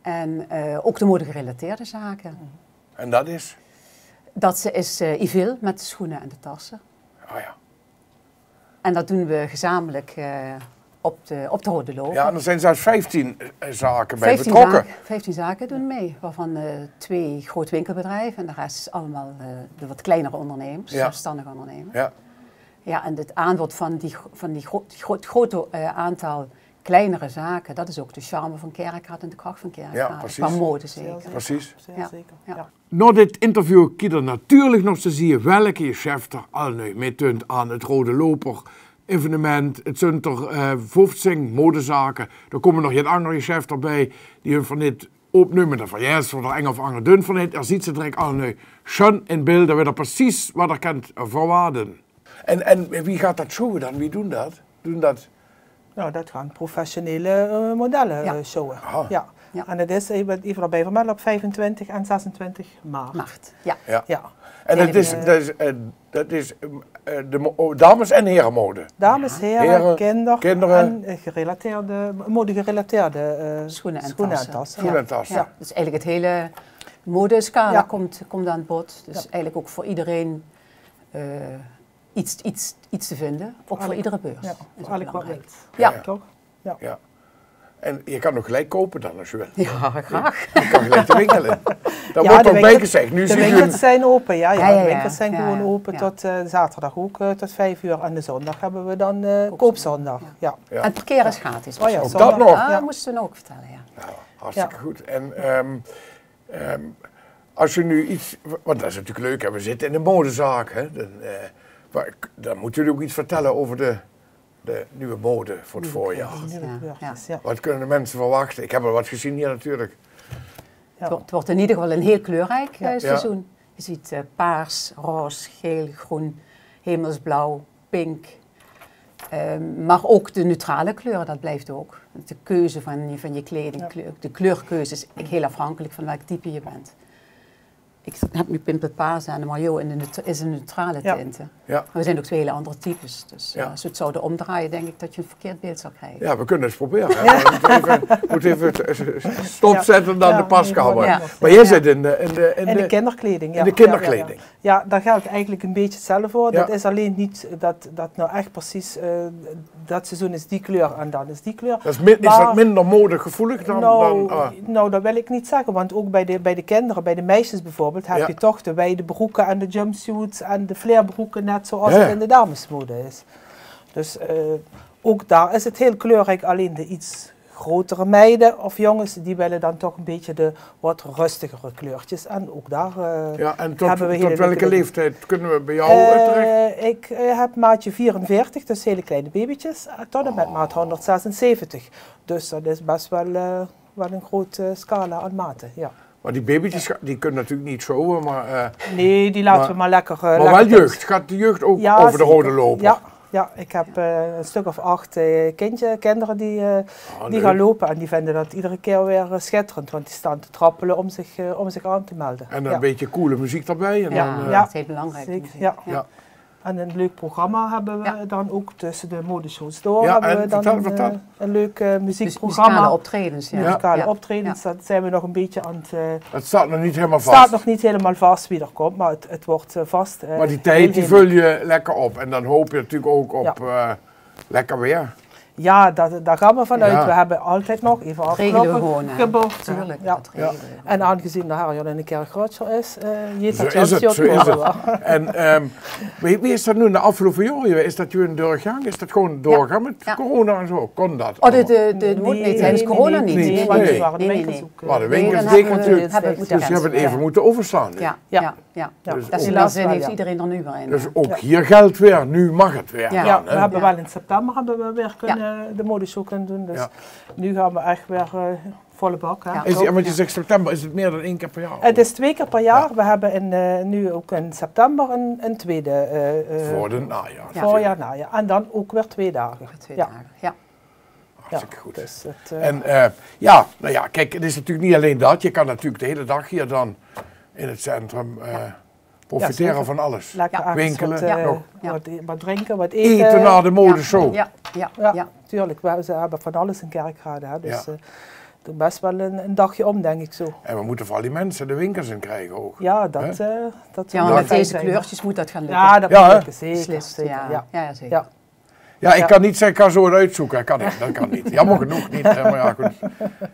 En, eh, ook de modegerelateerde zaken. En dat is? Dat ze is, eh, Yville met de schoenen en de tassen. Oh ja. En dat doen we gezamenlijk, eh, op de, op de rode loper. Ja, en er zijn zelfs vijftien, eh, zaken bij betrokken. Vijftien zaken, vijftien zaken doen mee, waarvan, eh, twee groot winkelbedrijven en de rest is allemaal, eh, de wat kleinere ondernemers, zelfstandige ondernemers. Ja. Ja, en het aanbod van die gro-, van die gro-, gro-, grote, eh, aantal kleinere zaken, dat is ook de charme van Kerkrade en de kracht van Kerkrade, qua mode zeker. Ja, precies. Precies. Zeer zeker, ja. Nao dit interview kint geer natuurlijk nog te zieë welke geschefter allebei mitdunt aan het Rode Loper evenement. Het zunt d'r, eh, vieftien modezaken. D'r komme nog get anger geschefter bij die hun van dit opnumme. De verjes van d'r eng of anger dunt van dit. Geer ziet ze direct allebei sjoen in beeld. Dao weurt precies wat geer kint verwachte. En, en wie gaat dat showen dan? Wie doen dat? Doen dat... Nou, dat gaan professionele, eh, modellen, eh, showen. Aha. Ja. Ja. En dat is, eh, wat ik erbij vermeld, op vijfentwintig en zesentwintig maart. Maart, ja. Ja. Ja. En dat is, dat is, eh, dat is, eh, de mo-, oh, dames- en herenmode. Dames, heren, kinder- kinderen en, eh, gerelateerde, modegerelateerde, eh, schoenen en tassen. Schoenen en tassen. Ja. Ja. Dus eigenlijk het hele modescala komt, komt aan bod. Dus eigenlijk ook voor iedereen, eh, iets, iets, iets te vinden, ook voor iedere beurs. Ja, voor elk wat wilt. Ja. Toch? Ja. Ja. En je kan nog gelijk kopen dan, als je wil. Ja, graag. Je kan gelijk de winkel in. Dat wordt ook bij gezegd. Nu de winkels zijn open, ja, ja. De winkels zijn gewoon open tot, eh, zaterdag ook, eh, tot vijf uur. En de zondag hebben we dan, eh, koopzondag. Ja. En het parkeren is gratis. Oh ja, ook dat nog. Ah, dat moesten we ook vertellen, ja. Nou, hartstikke goed. En, ehm, ehm, als je nu iets, want dat is natuurlijk leuk, hè, we zitten in de modezaak, hè, dan, eh, maar k- dan moeten jullie ook iets vertellen over de, de nieuwe mode voor het voorjaar. Nieuwe kleurtjes, ja. Wat kunnen de mensen verwachten? Ik heb al wat gezien hier natuurlijk. Het wordt, het wordt in ieder geval een heel kleurrijk, eh, seizoen. Je ziet, eh, paars, roze, geel, groen, hemelsblauw, pink. Ehm, maar ook de neutrale kleuren, dat blijft ook. De keuze van je, van je kledingkleur, de kleurkeuze is heel afhankelijk van welk type je bent. Ik heb nu pimpelpaars aan, de maillot in de neut- is een neutrale tint, hè. Maar we zijn ook twee hele andere types. Dus, eh, als we het zouden omdraaien, denk ik dat je een verkeerd beeld zou krijgen. Ja, we kunnen het eens proberen, hè. We moeten even, moeten even het, eh, stopzetten aan de paskabel. Maar jij zit in de, in de, in de kinderkleding, ja. In de kinderkleding. Ja, daar geldt eigenlijk een beetje hetzelfde voor. Dat is alleen niet dat, dat nou echt precies, eh, dat seizoen is die kleur en dan is die kleur. Dat is, min- is dat minder modegevoelig dan, nou, dan, eh, nou, dat wil ik niet zeggen, want ook bij de, bij de kinderen, bij de meisjes bijvoorbeeld, heb je toch de wijde broeken en de jumpsuits en de flarebroeken, net zoals het in de damesmode is. Dus, eh, ook daar is het heel kleurrijk, alleen de iets grotere meiden of jongens, die willen dan toch een beetje de wat rustigere kleurtjes. En ook daar, eh, ja, en tot, hebben we tot hele welke leuke dingen. Leeftijd kunnen we bij jou, eh, terecht? Eh, ik, eh, heb maatje vierenveertig, dus hele kleine babytjes, eh, tot en met maat honderdzesenzeventig. Dus dat is best wel, eh, wel een grote scala aan maten, ja. Maar die babytjes, ga- die kunnen natuurlijk niet showen, maar, eh, nee, die laten we maar lekker, eh, maar wel lekker thuis. Jeugd, gaat de jeugd ook over de rode loper? Ja, zeker. Ja, ja, ik heb, eh, een stuk of acht, eh, kindje, kinderen die, eh, die gaan lopen en die vinden dat iedere keer weer, eh, schitterend, want die staan te trappelen om zich, eh, om zich aan te melden. En een beetje coole muziek erbij. En dan, eh, ja, dat is heel belangrijk, zeker, muziek. Ja. En een leuk programma hebben we dan ook tussen de modeshows door. Ja, hebben we dan een, eh, een leuk, eh, muziekprogramma. Muzikale optredens, ja. Muzikale optredens, dat zijn we nog een beetje aan het, eh, het staat nog niet helemaal vast. Staat nog niet helemaal vast wie er komt, maar het, het wordt, eh, vast, eh, maar die tijd, die vul je lekker op. En dan hoop je natuurlijk ook op, eh, lekker weer. Ja, dat, daar gaan we vanuit. Ja. We hebben altijd nog, even afkloppen, gewoon, hè. Regelen we geboorte. Tuurlijk, ja. Dat regelen we. En aangezien de Harry al in de kerk groot is, eh, jeet dat zo is het, zo is het. En, ehm, wie, wie is dat nu in de afgelopen jaren? Is dat nu een doorgang? Is dat gewoon doorgaan met corona en zo? Kon dat allemaal? Oh, de, de, de, nee, tijdens corona niet. Nee, nee, nee. Waar de winkels dicht natuurlijk. Dus je hebt het even moeten overslaan nu. Ja, ja. Ja, dus dat is helaas wel, ja. Iedereen er nu weer in, dus ook hier geldt weer, nu mag het weer gaan, hè? Ja, we hebben wel in september hebben we weer kunnen, de modeshow kunnen doen. Dus nu gaan we echt weer, eh, volle bak, hè. Ja. Is, want je zegt september, is het meer dan één keer per jaar? Het is twee keer per jaar. Ja. We hebben in, eh, nu ook in september een, een tweede, eh, eh, voor de najaar. Voorjaar, najaar. En dan ook weer twee dagen. Weer twee dagen, ja. Hartstikke goed. Dus het, eh, en, eh, ja, nou ja, kijk, het is natuurlijk niet alleen dat. Je kan natuurlijk de hele dag hier dan in het centrum, eh, profiteren van alles. Lekker ergens winkelen, wat, eh, wat e- wat drinken, wat eten. Eten na de modeshow. Ja, ja, ja. Tuurlijk. We, ze hebben van alles in Kerkrade, hè. Dus, eh, doe best wel een, een dagje om, denk ik zo. En we moeten vooral die mensen de winkels in krijgen ook. Ja, dat, eh, dat zou fijn zijn. Ja, want met deze kleurtjes moet dat gaan lukken. Ja, dat moet lukken, zeker, zeker, ja. Ja, ja, zeker. Ja. Ja, ik kan niet zeggen, ik kan zo wat uitzoeken. Dat kan ik, dat kan niet. Jammer genoeg niet, hè, maar ja, goed.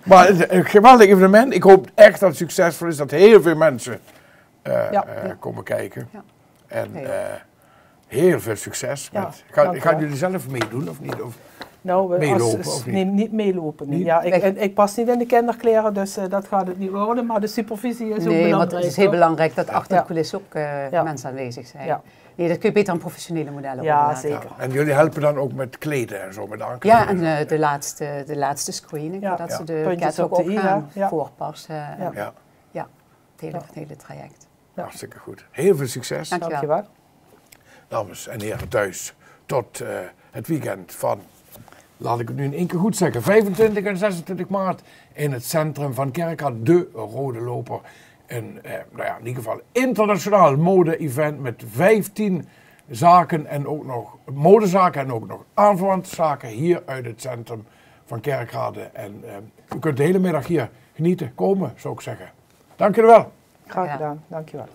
Maar een, een geweldig evenement. Ik hoop echt dat het succesvol is, dat heel veel mensen, eh, eh, komen kijken. Ja. En, eh, heel veel succes. Ja, met, gaan, dank u wel. Gaan jullie zelf meedoen of niet? Of nou, we, meelopen, als, of niet? Nee, niet meelopen. Nee. Niet? Ja, ik, ik pas niet in de kinderkleren, dus, eh, dat gaat het niet worden. Maar de supervisie is ook belangrijk, hoor. Nee, want het is heel belangrijk dat achter de coulissen ook, eh, mensen aanwezig zijn. Ja. Nee, dat kun je beter aan professionele modellen overlaten. Ja, zeker. En jullie helpen dan ook met kleden en zo, met aankleden? Ja, en, eh, de laatste, de laatste screening, voordat ze de catwalk op gaan, voorpassen. Ja. Ja, het hele, het hele traject. Ja. Hartstikke goed. Heel veel succes. Dank je wel. Dames en heren thuis, tot, eh, het weekend van, laat ik het nu in één keer goed zeggen, vijfentwintig en zesentwintig maart in het centrum van Kerkrade, de Rode Loper. Een, eh, nou ja, in ieder geval internationaal mode-event met vijftien zaken en ook nog modezaken en ook nog aanverwante zaken hier uit het centrum van Kerkrade. En, eh, u kunt de hele middag hier genieten, komen, zou ik zeggen. Dank jullie wel. Graag gedaan, dank je wel.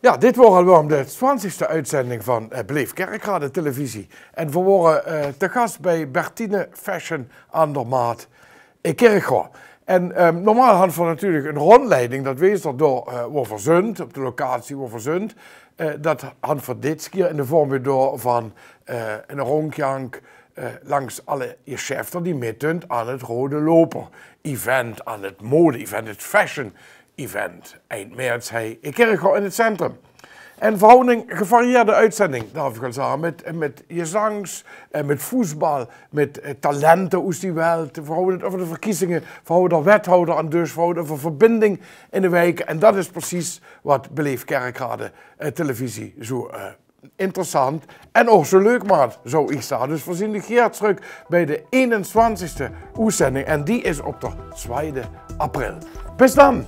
Ja, dit waor alweer de twintigste oetzending van eh, Beleef Kerkrade Televisie. En veer wore eh, te gas bie Bertine Fashion aan der Maat in Kirchroa. En ehm, normaal hant veer natuurlik 'n rondleiding, dat wees d'r door eh, woa veer zunt, op de locatie woa veer zunt. Eh, dat hant veer dit kier in de vorm weer door van eh, 'n rondjank eh, langs alle geschefter die mitdunt aan 't Rode Loper-event, aan 't mode-event, 't fashion-event. Eind maart hei in Kirchroa in 't centrum. En veer hawwe 'n gevarieerde oetzending, darf ich waal zage, mit, mit gezangs, eh, mit voesbal, mit eh, talente oes die welt. Veer hawwe 't euver de verkiezinge, veer hawwe d'r wethouder aan dusj, veer hawwe 't euver verbinding in de wieke. En dat is precies wat Beleef Kerkrade eh, Televisie zoe eh, interessant en ouch zoe leuk maat, zoe ich zage. Dus veer zien dich hei trök bie de eenentwintigste oetzending en die is op d'r twiede april. Bis dan!